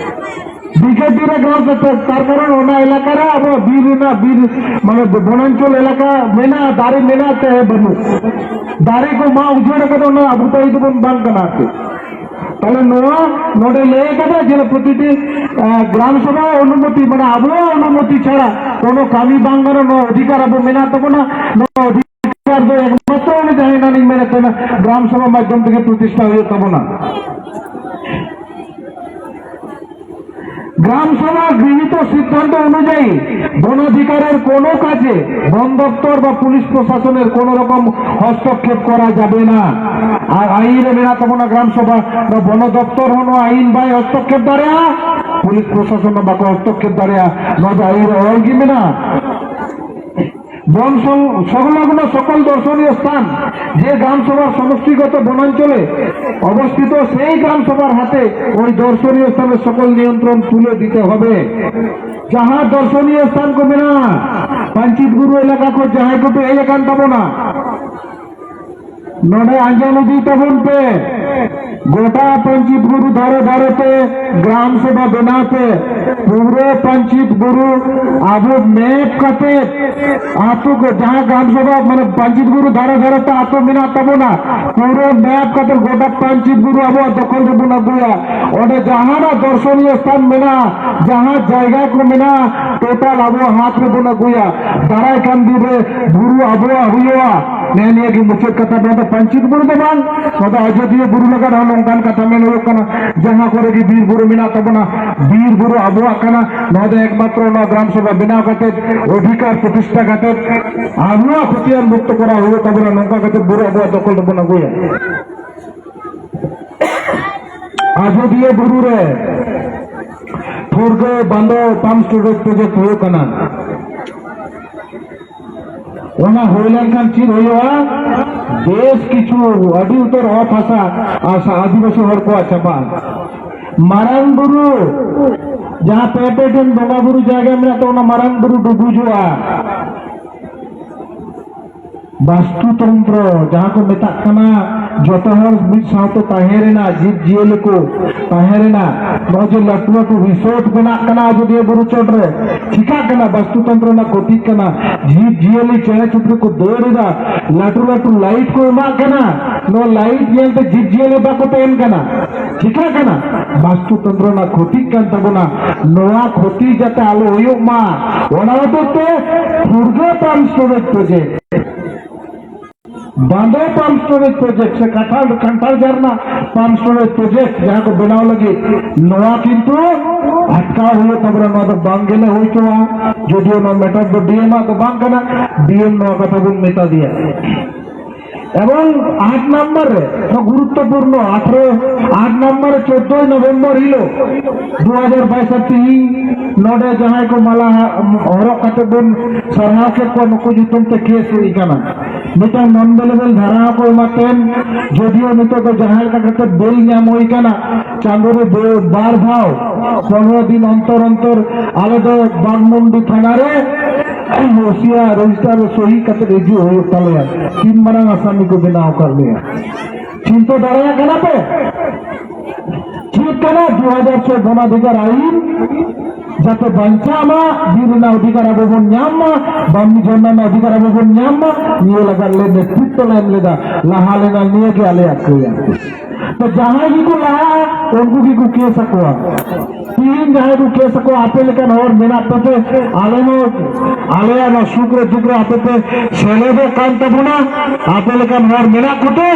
ᱵᱤᱡᱮᱯᱤ ᱨᱮ ᱜᱨᱟᱢ ᱥᱚᱵᱷᱟ, ᱛᱟᱨ ᱠᱟᱨᱚᱱ ᱚᱱᱟ ᱮᱞᱟᱠᱟ ᱨᱮ ᱟᱵᱚ ᱵᱤᱨ ᱨᱮᱱᱟᱜ, ᱵᱤᱨ ᱢᱟᱱᱮ ᱵᱚᱱᱟᱧᱪᱚᱞ ᱮᱞᱟᱠᱟ ᱢᱮᱱᱟᱜᱼᱟ, ᱫᱟᱨᱮ ᱢᱮᱱᱟᱜ ᱛᱮ ᱵᱟᱹᱱᱩᱜ, ᱫᱟᱨᱮ ᱠᱚ ᱢᱟᱜ ᱩᱡᱟᱹᱲ ᱠᱟᱫᱟ, ᱚᱱᱟ ᱟᱵᱚ ᱫᱚ ᱵᱚᱱ ᱵᱟᱝ ᱠᱟᱱᱟ ᱟᱨᱠᱤ᱾ ᱛᱟᱦᱞᱮ ᱱᱚᱣᱟ ᱱᱚᱰᱮ ᱞᱟᱹᱭ ᱠᱟᱫᱟ ᱡᱮ ᱯᱨᱚᱛᱤᱴᱤ, ᱟᱸ, ᱜᱨᱟᱢ ᱥᱚᱵᱷᱟ ᱚᱱᱩᱢᱚᱛᱤ, ᱢᱟᱱᱮ ᱟᱵᱚᱣᱟᱜ ᱚᱱᱩᱢᱚᱛᱤ ᱪᱷᱟᱲᱟ ᱠᱳᱱᱳ ᱠᱟᱹᱢᱤ ᱵᱟᱝ ᱜᱟᱱᱚᱜ, ᱱᱚᱣᱟ ᱚᱫᱷᱤᱠᱟᱨ ᱟᱵᱚ ᱢᱮᱱᱟᱜ ᱛᱟᱵᱚᱱᱟ᱾ ᱱᱚᱣᱟ ᱚᱫᱷᱤᱠᱟᱨ ᱫᱚ ᱮᱠᱢᱟᱛᱨᱚ ᱚᱱᱮ ᱡᱟᱦᱟᱸ ᱮᱱᱟᱱᱤᱧ ᱢᱮᱱᱮᱫ ᱛᱟᱦᱮᱱᱟ, ᱜᱨᱟᱢ ᱥᱚᱵᱷᱟ ᱢᱟᱫᱽᱫᱷᱚᱢ ᱛᱮᱜᱮ ᱯᱨᱚᱛᱤᱥᱴᱷᱟ ᱦᱩᱭᱩᱜ ᱛᱟᱵᱚᱱᱟ᱾ গ্রাম সভার গৃহীত সিদ্ধান্ত অনুযায়ী বনাধিকারের কোনো কাজে বন দপ্তর বা পুলিশ প্রশাসনের কোনো রকম হস্তক্ষেপ করা যাবে না। ᱟᱨ ᱟᱭᱤᱱ ᱨᱮ ᱢᱮᱱᱟᱜ ᱛᱟᱵᱚᱱᱟ, ᱜᱨᱟᱢ ᱥᱚᱵᱷᱟ, ᱱᱚᱣᱟ ᱵᱚᱱᱚ ᱫᱚᱯᱛᱚᱨ ᱦᱚᱸ ᱱᱚᱣᱟ ᱟᱭᱤᱱ ᱵᱟᱭ ᱦᱚᱥᱛᱚᱠᱠᱷᱮᱯ ᱫᱟᱲᱮᱭᱟᱜᱼᱟ, ᱯᱩᱞᱤᱥ ᱯᱨᱚᱥᱟᱥᱚᱱ ᱦᱚᱸ ᱵᱟᱠᱚ ᱦᱚᱥᱛᱚᱠᱠᱷᱮᱯ ᱫᱟᱲᱮᱭᱟᱜᱼᱟ᱾ ᱱᱚᱣᱟ ᱫᱚ ᱟᱭᱤᱱ ᱨᱮ ᱚᱞ ᱜᱮ ᱢᱮᱱᱟᱜᱼᱟ᱾ বন সং-, সংলগ্ন সকল দর্শনীয় স্থান, যে গ্রাম সভার সমষ্টিগত বনাঞ্চলে অবস্থিত, সেই গ্রাম সভার হাতে ওই দর্শনীয় স্থানের সকল নিয়ন্ত্রণ তুলে দিতে হবে। ᱡᱟᱦᱟᱸ ᱫᱚᱨᱥᱚᱱᱤᱭᱚ ᱥᱛᱷᱟᱱ ᱠᱚ ᱢᱮᱱᱟᱜᱼᱟ, ᱯᱟᱧᱪᱤᱛ ᱵᱩᱨᱩ ᱮᱞᱟᱠᱟ ᱠᱷᱚᱱ ᱡᱟᱦᱟᱸᱭ ᱠᱚᱯᱮ ᱦᱮᱡ ᱟᱠᱟᱱ ᱛᱟᱵᱚᱱᱟ, ᱱᱚᱰᱮ ᱟᱸᱡᱚᱢ ᱤᱫᱤ ᱛᱟᱵᱚᱱ ᱯᱮ, ᱜᱚᱴᱟ ᱯᱟᱧᱪᱤᱛ ᱵᱩᱨᱩ ᱫᱷᱟᱨᱮ ᱫᱷᱟᱨᱮ ᱛᱮ ᱜᱨᱟᱢ ᱥᱚᱵᱷᱟ ᱵᱮᱱᱟᱣ ᱯᱮ᱾ ᱯᱩᱨᱟᱹ ᱯᱟᱧᱪᱤᱛ ᱵᱩᱨᱩ ᱟᱵᱚ ᱢᱮᱯ ᱠᱟᱛᱮ, ᱟᱛᱳ ᱠᱚ ᱡᱟᱦᱟᱸ ᱜᱨᱟᱢ ᱥᱚᱵᱷᱟ ᱢᱟᱱᱮ ᱯᱟᱧᱪᱤᱛ ᱵᱩᱨᱩ ᱫᱷᱟᱨᱮ ᱫᱷᱟᱨᱮ ᱛᱮ ᱟᱛᱳ ᱢᱮᱱᱟᱜ ᱛᱟᱵᱚᱱᱟ, ᱯᱩᱨᱟᱹ ᱢᱮᱯ ᱠᱟᱛᱮ ᱜᱚᱴᱟ ᱯᱟᱧᱪᱤᱛ ᱵᱩᱨᱩ ᱟᱵᱚᱣᱟᱜ ᱫᱚᱠᱷᱚᱞ ᱨᱮᱵᱚᱱ ᱟᱹᱜᱩᱭᱟ᱾ ᱚᱸᱰᱮ ᱡᱟᱦᱟᱱᱟᱜ ᱫᱚᱨᱥᱚᱱᱤᱭᱚ ᱥᱛᱷᱟᱱ ᱢᱮᱱᱟᱜᱼᱟ, ᱡᱟᱦᱟᱸ ᱡᱟᱭᱜᱟ ᱠᱚ ᱢᱮᱱᱟᱜᱼᱟ, ᱴᱳᱴᱟᱞ ᱟᱵᱚ ᱦᱟᱛ ᱨᱮᱵᱚᱱ ᱟᱹᱜᱩᱭᱟ᱾ ᱫᱟᱨᱟᱭ ᱠᱟᱱ ᱫᱤᱱ ᱨᱮ ᱵᱩᱨᱩ ᱟᱵᱚᱣᱟᱜ ᱦᱩᱭᱩᱜᱼᱟ, ᱱᱮ ᱱᱤᱭᱟᱹ ᱜᱮ ᱢᱩᱪᱟᱹᱫ ᱠᱟᱛᱷᱟ᱾ ᱱᱚᱣᱟ ᱫᱚ ᱯᱟᱧᱪᱮᱛ ᱵᱩᱨᱩ ᱫᱚ ᱵᱟᱝ, ᱱᱚᱣᱟ ᱫᱚ ᱟᱡᱚᱫᱤᱭᱟᱹ ᱵᱩᱨᱩ ᱞᱟᱜᱟᱫ ᱦᱚᱸ ᱱᱚᱝᱠᱟᱱ ᱠᱟᱛᱷᱟ ᱢᱮᱱ ᱦᱩᱭᱩᱜ ᱠᱟᱱᱟ, ᱡᱟᱦᱟᱸ ᱠᱚᱨᱮ ᱜᱮ ᱵᱤᱨ ᱵᱩᱨᱩ ᱢᱮᱱᱟᱜ ᱛᱟᱵᱚᱱᱟ, ᱵᱤᱨ ᱵᱩᱨᱩ ᱟᱵᱚᱣᱟᱜ ᱠᱟᱱᱟ᱾ ᱱᱚᱣᱟ ᱫᱚ ᱮᱠᱢᱟᱛᱨᱚ ᱱᱚᱣᱟ ᱜᱨᱟᱢ ᱥᱚᱵᱷᱟ ᱵᱮᱱᱟᱣ ᱠᱟᱛᱮ, ᱚᱫᱷᱤᱠᱟᱨ ᱯᱨᱚᱛᱤᱥᱴᱷᱟ ᱠᱟᱛᱮ, ᱟᱵᱚᱣᱟᱜ ᱠᱷᱚᱛᱤᱭᱟᱱ ᱢᱩᱠᱛᱚ ᱠᱚᱨᱟᱣ ᱦᱩᱭᱩᱜ ᱛᱟᱵᱚᱱᱟ᱾ ᱱᱚᱝᱠᱟ ᱠᱟᱛᱮ ᱵᱩᱨᱩ ᱟᱵᱚᱣᱟᱜ ᱫᱚᱠᱷᱚᱞ ᱫᱚᱵᱚᱱ ᱟᱹᱜᱩᱭᱟ᱾ ᱟᱡᱚᱫᱤᱭᱟᱹ ᱵᱩᱨᱩ ᱨᱮ ᱴᱷᱩᱲᱜᱟᱹ ᱵᱟᱸᱫᱚ pump storage project ᱦᱩᱭᱩᱜ ᱠᱟᱱᱟ᱾ ᱚᱱᱟ ᱦᱩᱭ ᱞᱮᱱᱠᱷᱟᱱ ᱪᱮᱫ ᱦᱩᱭᱩᱜᱼᱟ? ᱵᱮᱥ ᱠᱤᱪᱷᱩ ᱟᱹᱰᱤ ᱩᱛᱟᱹᱨ ᱚᱛ ᱦᱟᱥᱟ ᱟᱨ ᱥᱟ-, ᱟᱹᱫᱤᱵᱟᱹᱥᱤ ᱦᱚᱲ ᱠᱚᱣᱟᱜ ᱪᱟᱵᱟᱜᱼᱟ᱾ ᱢᱟᱨᱟᱝ ᱵᱩᱨᱩ, ᱡᱟᱦᱟᱸ ᱯᱮ ᱯᱮ ᱴᱷᱮᱱ ᱵᱚᱸᱜᱟ ᱵᱩᱨᱩ ᱡᱟᱭᱜᱟ ᱢᱮᱱᱟᱜ ᱛᱟᱵᱚᱱᱟ, ᱢᱟᱨᱟᱝ ᱵᱩᱨᱩ ᱰᱩᱵᱩᱡᱚᱜᱼᱟ᱾ ᱵᱟᱥᱛᱩ ᱛᱚᱱᱛᱨᱚ, ᱡᱟᱦᱟᱸ ᱠᱚ ᱢᱮᱛᱟᱜ ᱠᱟᱱᱟ, ᱡᱚᱛᱚ ᱦᱚᱲ ᱢᱤᱫ ᱥᱟᱶᱛᱮ ᱛᱟᱦᱮᱸ ᱨᱮᱱᱟᱜ, ᱡᱤᱵᱽ ᱡᱤᱭᱟᱹᱞᱤ ᱠᱚ ᱛᱟᱦᱮᱸ ᱨᱮᱱᱟᱜ, ᱱᱚᱜᱼᱚᱭ ᱡᱮ ᱞᱟᱹᱴᱩ ᱞᱟᱹᱴᱩ ᱨᱤᱥᱳᱨᱴ ᱵᱮᱱᱟᱜ ᱠᱟᱱᱟ ᱟᱡᱚᱫᱤᱭᱟᱹ ᱵᱩᱨᱩ ᱪᱚᱴ ᱨᱮ, ᱪᱤᱠᱟᱜ ᱠᱟᱱᱟ? ᱵᱟᱥᱛᱩ ᱛᱚᱱᱛᱨᱚ ᱨᱮᱱᱟᱜ ᱠᱷᱚᱛᱤᱜ ᱠᱟᱱᱟ᱾ ᱡᱤᱵᱽ ᱡᱤᱭᱟᱹᱞᱤ, ᱪᱮᱬᱮ ᱪᱩᱯᱲᱤ ᱠᱚ ᱫᱟᱹᱲ ᱮᱫᱟ, ᱞᱟᱹᱴᱩ ᱞᱟᱹᱴᱩ ᱞᱟᱭᱤᱴ ᱠᱚ ᱮᱢᱟᱜ ᱠᱟᱱᱟ, ᱱᱚᱣᱟ ᱞᱟᱭᱤᱴ ᱧᱮᱞᱛᱮ ᱡᱤᱵᱽ ᱡᱤᱭᱟᱹᱞᱤ ᱵᱟᱠᱚ ᱛᱟᱦᱮᱱ ᱠᱟᱱᱟ᱾ ᱪᱤᱠᱟᱜ ᱠᱟᱱᱟ? ᱵᱟᱥᱛᱩ ᱛᱚᱱᱛᱨᱚ ᱨᱮᱱᱟᱜ ᱠᱷᱚᱛᱤᱜ ᱠᱟᱱ ᱛᱟᱵᱚᱱᱟ᱾ ᱱᱚᱣᱟ ᱠᱷᱚᱛᱤ ᱡᱟᱛᱮ ᱟᱞᱚ ᱦᱩᱭᱩᱜ ᱢᱟ, ᱚᱱᱟ ᱦᱚᱛᱮᱡ ᱛᱮ ᱴᱷᱩᱲᱜᱟᱹ pump storage project, ᱵᱟᱸᱫᱚ pump storage project ᱥᱮ ᱠᱟᱴᱷᱟᱞ, ᱠᱟᱱᱴᱷᱟᱲ ᱡᱷᱟᱨᱱᱟ pump storage project ᱡᱟᱦᱟᱸ ᱠᱚ ᱵᱮᱱᱟᱣ ᱞᱟᱹᱜᱤᱫ, ᱱᱚᱣᱟ ᱠᱤᱱᱛᱩ ᱟᱴᱠᱟᱣ ᱦᱩᱭᱩᱜ ᱛᱟᱵᱚᱱᱟ᱾ ᱱᱚᱣᱟ ᱫᱚ ᱵᱟᱝ ᱜᱮᱞᱮ ᱦᱩᱭ ᱦᱚᱪᱚᱣᱟ᱾ ᱡᱚᱫᱤᱭᱳ ᱱᱚᱣᱟ ᱢᱮᱴᱟᱨ ᱫᱚ ᱰᱤ ᱮᱢ ᱟᱜ ᱫᱚ ᱵᱟᱝ ᱠᱟᱱᱟ, ᱰᱤ ᱮᱢ ᱱᱚᱣᱟ ᱠᱟᱛᱷᱟ ᱵᱚᱱ ᱢᱮᱛᱟ ᱫᱮᱭᱟ᱾ ᱮᱵᱚᱝ ᱟᱴ ᱱᱟᱢᱵᱟᱨ ᱨᱮ, ᱱᱚᱣᱟ ᱜᱩᱨᱩᱛᱛᱚᱯᱩᱨᱱᱚ, ᱟᱴᱷᱨᱚ, ᱟᱴ ᱱᱟᱢᱵᱟᱨ ᱨᱮ ᱪᱳᱫᱽᱫᱳᱭ ᱱᱚᱵᱷᱮᱢᱵᱚᱨ ᱦᱤᱞᱳᱜ ᱫᱩ ᱦᱟᱡᱟᱨ ᱵᱟᱭᱤᱥ ᱟᱨ ᱛᱮᱦᱤᱧ ᱱᱚᱰᱮ ᱡᱟᱦᱟᱸᱭ ᱠᱚ ᱢᱟᱞᱟ ᱦᱚᱨᱚᱜ ᱠᱟᱛᱮ ᱵᱚᱱ ᱥᱟᱨᱦᱟᱣ ᱠᱮᱫ ᱠᱚᱣᱟ, ᱱᱩᱠᱩ ᱧᱩᱛᱩᱢ ᱛᱮ ᱠᱮᱥ ᱦᱩᱭ ᱠᱟᱱᱟ᱾ ᱢᱤᱫᱴᱟᱝ non bailable ᱫᱷᱟᱨᱟ ᱦᱚᱸᱠᱚ ᱮᱢᱟ ᱛᱮᱱ, ᱡᱚᱫᱤᱭᱳ ᱱᱤᱛᱚᱜ ᱫᱚ ᱡᱟᱦᱟᱸ ᱞᱮᱠᱟ ᱠᱟᱛᱮ ᱵᱮᱞ ᱧᱟᱢ ᱦᱩᱭ ᱠᱟᱱᱟ, ᱪᱟᱸᱫᱳ ᱨᱮ ᱵᱮ-, ᱵᱟᱨ ᱫᱷᱟᱣ, ᱯᱚᱱᱨᱚ ᱫᱤᱱ ᱚᱱᱛᱚᱨ ᱚᱱᱛᱚᱨ ᱟᱞᱮ ᱫᱚ ᱵᱟᱜᱽᱢᱩᱱᱰᱤ ᱛᱷᱟᱱᱟ ᱨᱮ ᱳᱥᱤᱭᱟ ᱨᱮᱡᱤᱥᱴᱟᱨ ᱨᱮ ᱥᱚᱦᱤ ᱠᱟᱛᱮ ᱦᱤᱡᱩᱜ ᱦᱩᱭᱩᱜ ᱛᱟᱞᱮᱭᱟ᱾ ᱛᱤᱱ ᱢᱟᱨᱟᱝ ᱟᱥᱟᱢᱤ ᱠᱚ ᱵᱮᱱᱟᱣ ᱟᱠᱟᱫ ᱞᱮᱭᱟ᱾ ᱪᱤᱱᱛᱟᱹ ᱫᱟᱲᱮᱭᱟᱜ ᱠᱟᱱᱟ ᱯᱮ? ᱪᱮᱫ ᱠᱟᱱᱟ ᱫᱩ ᱦᱟᱡᱟᱨ ᱪᱷᱚᱭ ᱵᱚᱱᱟᱫᱷᱤᱠᱟᱨ ᱟᱭᱤᱱ? ᱡᱟᱛᱮ ᱵᱟᱧᱪᱟᱜ ᱢᱟ, ᱵᱤᱨ ᱨᱮᱱᱟᱜ ᱚᱫᱷᱤᱠᱟᱨ ᱟᱵᱚ ᱵᱚᱱ ᱧᱟᱢ ᱢᱟ, ᱵᱟᱢᱱᱤ ᱡᱷᱚᱨᱱᱟ ᱨᱮᱱᱟᱜ ᱚᱫᱷᱤᱠᱟᱨ ᱟᱵᱚ ᱵᱚᱱ ᱧᱟᱢ ᱢᱟ, ᱱᱤᱭᱟᱹ ᱞᱟᱹᱜᱤᱫ ᱞᱮ ᱱᱮᱛᱨᱤᱛᱵ ᱞᱮ ᱮᱢ ᱞᱮᱫᱟ, ᱞᱟᱦᱟ ᱞᱮᱱᱟ᱾ ᱱᱤᱭᱟᱹ ᱜᱮ ᱟᱞᱮᱭᱟᱜ ᱠᱟᱹᱭ ᱟᱨᱠᱤ᱾ ᱛᱚ ᱡᱟᱦᱟᱸᱭ ᱜᱮᱠᱚ ᱞᱟᱦᱟᱜᱼᱟ, ᱩᱱᱠᱩ ᱜᱮᱠᱚ ᱠᱮᱥ ᱟᱠᱚᱣᱟ᱾ ᱛᱤᱦᱤᱧ ᱡᱟᱦᱟᱸᱭ ᱠᱚ ᱠᱮᱥ ᱟᱠᱚᱣᱟ, ᱟᱯᱮ ᱞᱮᱠᱟᱱ ᱦᱚᱲ ᱢᱮᱱᱟᱜ ᱯᱮᱛᱮ, ᱟᱞᱮ ᱦᱚᱸ, ᱟᱞᱮᱭᱟᱜ ᱱᱚᱣᱟ ᱥᱩᱠ ᱨᱮ ᱫᱩᱠ ᱨᱮ ᱟᱯᱮ ᱯᱮ ᱥᱮᱞᱮᱫᱚᱜ ᱠᱟᱱ ᱛᱟᱵᱚᱱᱟ᱾ ᱟᱯᱮ ᱞᱮᱠᱟᱱ ᱦᱚᱲ ᱢᱮᱱᱟᱜ ᱠᱚᱛᱮ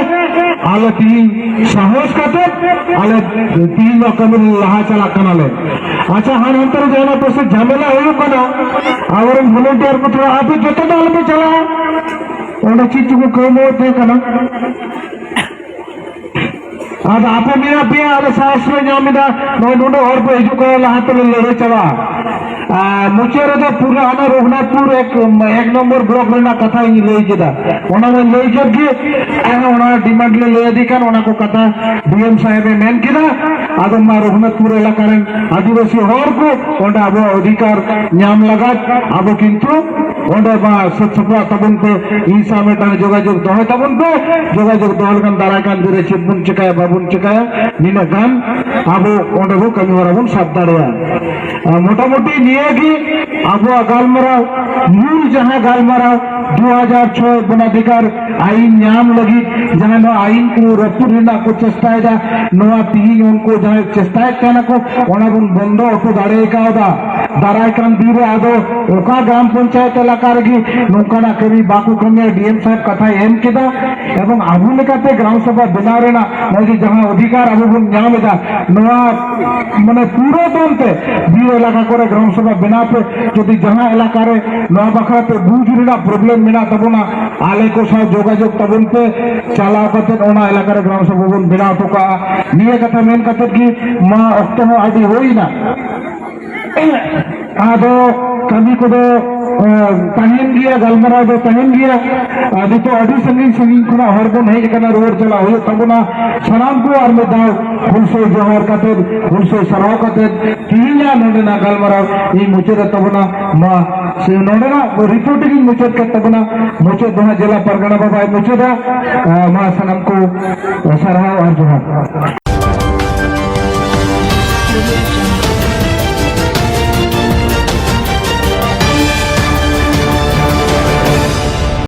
ᱟᱞᱮ ᱛᱤᱦᱤᱧ ᱥᱟᱦᱚᱥ ᱠᱟᱛᱮ ᱟᱞᱮ ᱛᱤᱦᱤᱧ ᱱᱚᱣᱟ ᱠᱟᱹᱢᱤ ᱨᱮ ᱞᱟᱦᱟ ᱪᱟᱞᱟᱜ ᱠᱟᱱᱟᱞᱮ᱾ ᱟᱪᱪᱷᱟ, ᱦᱟᱱ ᱦᱟᱱᱛᱮ ᱨᱮ ᱡᱟᱦᱟᱱᱟᱜ ᱯᱟᱥᱮ ᱡᱷᱟᱢᱮᱞᱟ ᱦᱩᱭᱩᱜ ᱠᱟᱱᱟ, ᱟᱵᱚᱨᱮᱱ ᱵᱷᱚᱞᱩᱱᱴᱤᱭᱟᱨ ᱠᱚ ᱛᱷᱚᱲᱟ ᱟᱯᱮ ᱡᱚᱛᱚ ᱫᱚ ᱟᱞᱚᱯᱮ ᱪᱟᱞᱟᱜᱼᱟ᱾ ᱚᱸᱰᱮ ᱪᱮᱫ ᱪᱚᱠᱚ ᱠᱟᱹᱣᱢᱟᱹᱣ ᱛᱟᱦᱮᱸ ᱠᱟᱱᱟ᱾ ᱟᱫᱚ ᱟᱯᱮ ᱢᱮᱱᱟᱜ ᱯᱮᱭᱟ, ᱟᱞᱮ ᱥᱟᱦᱚᱥ ᱞᱮ ᱧᱟᱢ ᱮᱫᱟ, ᱱᱚᱜᱼᱚᱭ ᱱᱩᱱᱟᱹᱜ ᱦᱚᱲ ᱯᱮ ᱦᱤᱡᱩᱜ ᱠᱟᱱᱟ, ᱞᱟᱦᱟ ᱛᱮᱞᱮ ᱞᱟᱹᱲᱦᱟᱹᱭ ᱪᱟᱞᱟᱜᱼᱟ᱾ ᱟᱨ ᱢᱩᱪᱟᱹᱫ ᱨᱮᱫᱚ ᱯᱩᱨᱟᱹ ᱦᱟᱱᱟ ᱨᱚᱜᱷᱩᱱᱟᱛᱷᱯᱩᱨ ᱮᱠ, ᱮᱠ ᱱᱚᱢᱵᱚᱨ ᱵᱞᱚᱠ ᱨᱮᱱᱟᱜ ᱠᱟᱛᱷᱟ ᱤᱧ ᱞᱟᱹᱭ ᱠᱮᱫᱟ, ᱚᱱᱟ ᱢᱟᱧ ᱞᱟᱹᱭ ᱠᱮᱫ ᱜᱮ᱾ ᱚᱱᱟ ᱰᱤᱢᱟᱱᱰ ᱞᱮ ᱞᱟᱹᱭ ᱟᱫᱮ ᱠᱟᱱ, ᱚᱱᱟ ᱠᱚ ᱠᱟᱛᱷᱟ ᱰᱤ ᱮᱢ ᱥᱟᱦᱮᱵ ᱮ ᱢᱮᱱ ᱠᱮᱫᱟ᱾ ᱟᱫᱚ ᱢᱟ ᱨᱚᱜᱷᱩᱱᱟᱛᱷᱯᱩᱨ ᱮᱞᱟᱠᱟ ᱨᱮᱱ ᱟᱹᱫᱤᱵᱟᱹᱥᱤ ᱦᱚᱲ ᱠᱚ ᱚᱸᱰᱮ ᱟᱵᱚᱣᱟᱜ ᱚᱫᱷᱤᱠᱟᱨ ᱧᱟᱢ ᱞᱟᱜᱟᱫ ᱟᱵᱚ ᱠᱤᱱᱛᱩ ᱚᱸᱰᱮ ᱢᱟ ᱥᱟᱹᱛ ᱥᱟᱯᱲᱟᱣ ᱛᱟᱵᱚᱱ ᱯᱮ, ᱤᱧ ᱥᱟᱶ ᱢᱤᱫᱴᱟᱝ ᱡᱳᱜᱟᱡᱳᱜᱽ ᱫᱚᱦᱚᱭ ᱛᱟᱵᱚᱱ ᱯᱮ᱾ ᱡᱳᱜᱟᱡᱳᱜᱽ ᱫᱚᱦᱚ ᱞᱮᱠᱷᱟᱱ ᱫᱟᱨᱟᱭ ᱠᱟᱱ ᱫᱤᱱ ᱨᱮ ᱪᱮᱫ ᱵᱚᱱ ᱪᱮᱠᱟᱭᱟ, ᱵᱟᱵᱚᱱ ᱪᱮᱠᱟᱭᱟ, ᱱᱤᱱᱟᱹᱜ ᱜᱟᱱ ᱟᱵᱚ ᱚᱸᱰᱮ ᱵᱚ ᱠᱟᱹᱢᱤ ᱦᱚᱨᱟ ᱵᱚᱱ ᱥᱟᱵ ᱫᱟᱲᱮᱭᱟᱜᱼᱟ᱾ ᱟᱨ ᱢᱚᱴᱟᱢᱩᱴᱤ ᱱᱤᱭᱟᱹ ᱜᱮ ᱟᱵᱚᱣᱟᱜ ᱜᱟᱞᱢᱟᱨᱟᱣ, ᱢᱩᱞ ᱡᱟᱦᱟᱸ ᱜᱟᱞᱢᱟᱨᱟᱣ ᱫᱩ ᱦᱟᱡᱟᱨ ᱪᱷᱚᱭ ᱵᱚᱱᱟᱫᱷᱤᱠᱟᱨ ᱟᱭᱤᱱ ᱧᱟᱢ ᱞᱟᱹᱜᱤᱫ ᱡᱟᱦᱟᱸ ᱱᱚᱣᱟ ᱟᱭᱤᱱ ᱠᱚ ᱨᱟᱹᱯᱩᱫ ᱨᱮᱱᱟᱜ ᱠᱚ ᱪᱮᱥᱴᱟᱭᱮᱫᱟ, ᱱᱚᱣᱟ ᱛᱤᱦᱤᱧ ᱩᱱᱠᱩ ᱡᱟᱦᱟᱸᱭ ᱪᱮᱥᱴᱟᱭᱮᱫ ᱠᱟᱱᱟ ᱠᱚ, ᱚᱱᱟ ᱵᱚᱱ ᱵᱚᱱᱫᱚ ᱦᱚᱴᱚ ᱫᱟᱲᱮ ᱠᱟᱣᱫᱟ᱾ ᱫᱟᱨᱟᱭ ᱠᱟᱱ ᱫᱤᱱ ᱨᱮ ᱟᱫᱚ ᱚᱠᱟ ᱜᱨᱟᱢ ᱯᱚᱧᱪᱟᱭᱮᱛ ᱮᱞᱟᱠᱟ ᱨᱮᱜᱮ ᱱᱚᱝᱠᱟᱱᱟᱜ ᱠᱟᱹᱢᱤ ᱵᱟᱠᱚ ᱠᱟᱹᱢᱤᱭᱟ, ᱰᱤ ᱮᱢ ᱥᱟᱦᱮᱵ ᱠᱟᱛᱷᱟᱭ ᱮᱢ ᱠᱮᱫᱟ᱾ ᱮᱵᱚᱝ ᱟᱵᱚ ᱞᱮᱠᱟᱛᱮ ᱜᱨᱟᱢ ᱥᱚᱵᱷᱟ ᱵᱮᱱᱟᱣ ᱨᱮᱱᱟᱜ ᱱᱚᱜᱼᱚᱭ ᱡᱮ ᱡᱟᱦᱟᱸ ᱚᱫᱷᱤᱠᱟᱨ ᱟᱵᱚ ᱵᱚᱱ ᱧᱟᱢ ᱮᱫᱟ, ᱱᱚᱣᱟ ᱢᱟᱱᱮ ᱯᱩᱨᱟᱹ ᱫᱚᱱ ᱛᱮ ᱵᱤᱨ ᱮᱞᱟᱠᱟ ᱠᱚᱨᱮ ᱜᱨᱟᱢ ᱥᱚᱵᱷᱟ ᱵᱮᱱᱟᱣ ᱯᱮ᱾ ᱡᱩᱫᱤ ᱡᱟᱦᱟᱸ ᱮᱞᱟᱠᱟ ᱨᱮ ᱱᱚᱣᱟ ᱵᱟᱠᱷᱨᱟ ᱛᱮ ᱵᱩᱡᱽ ᱨᱮᱱᱟᱜ ᱯᱨᱚᱵᱞᱮᱢ ᱢᱮᱱᱟᱜ ᱛᱟᱵᱚᱱᱟ, ᱟᱞᱮ ᱠᱚ ᱥᱟᱶ ᱡᱳᱜᱟᱡᱳᱜᱽ ᱛᱟᱵᱚᱱ ᱯᱮ, ᱪᱟᱞᱟᱣ ᱠᱟᱛᱮ ᱚᱱᱟ ᱮᱞᱟᱠᱟ ᱨᱮ ᱜᱨᱟᱢ ᱥᱚᱵᱷᱟ ᱵᱚᱱ ᱵᱮᱱᱟᱣ ᱦᱚᱴᱚ ᱠᱟᱜᱼᱟ᱾ ᱱᱤᱭᱟᱹ ᱠᱟᱛᱷᱟ ᱢᱮᱱ ᱠᱟᱛᱮ ᱜᱮ ᱢᱟ ᱚᱠᱛᱚ ᱦᱚᱸ ᱟᱹᱰᱤ ᱦᱩᱭ ᱮᱱᱟ᱾ ᱟᱫᱚ ᱠᱟᱹᱢᱤ ᱠᱚᱫᱚ, ᱮ, ᱛᱟᱦᱮᱱ ᱜᱮᱭᱟ, ᱜᱟᱞᱢᱟᱨᱟᱣ ᱫᱚ ᱛᱟᱦᱮᱱ ᱜᱮᱭᱟ᱾ ᱟᱨ ᱱᱤᱛᱚᱜ ᱟᱹᱰᱤ ᱥᱟᱺᱜᱤᱧ ᱥᱟᱺᱜᱤᱧ ᱠᱷᱚᱱᱟᱜ ᱦᱚᱲ ᱵᱚᱱ ᱦᱮᱡ ᱟᱠᱟᱱᱟ, ᱨᱩᱣᱟᱹᱲ ᱪᱟᱞᱟᱜ ᱦᱩᱭᱩᱜ ᱛᱟᱵᱚᱱᱟ᱾ ᱥᱟᱱᱟᱢ ᱠᱚ ᱟᱨ ᱢᱤᱫ ᱫᱷᱟᱣ ᱦᱩᱞᱥᱟᱹᱭ ᱡᱚᱦᱟᱨ ᱠᱟᱛᱮ, ᱦᱩᱞᱥᱟᱹᱭ ᱥᱟᱨᱦᱟᱣ ᱠᱟᱛᱮ ᱛᱮᱦᱮᱧᱟᱜ ᱱᱚᱰᱮᱱᱟᱜ ᱜᱟᱞᱢᱟᱨᱟᱣ ᱤᱧ ᱢᱩᱪᱟᱹᱫ ᱮᱫ ᱛᱟᱵᱚᱱᱟ᱾ ᱢᱟ ᱥᱮ ᱱᱚᱰᱮᱱᱟᱜ ᱨᱤᱯᱳᱨᱴ ᱤᱧ ᱢᱩᱪᱟᱹᱫ ᱠᱮᱫ ᱛᱟᱵᱚᱱᱟ᱾ ᱢᱩᱪᱟᱹᱫ ᱫᱚ ᱦᱟᱸᱜ ᱡᱮᱞᱟ ᱯᱟᱨᱜᱟᱱᱟ ᱵᱟᱵᱟᱭ ᱢᱩᱪᱟᱹᱫᱟ᱾ ᱮ, ᱢᱟ ᱥᱟᱱᱟᱢ ᱠᱚ ᱥᱟᱨᱦᱟᱣ ᱟᱨ ᱡᱚᱦᱟᱨ᱾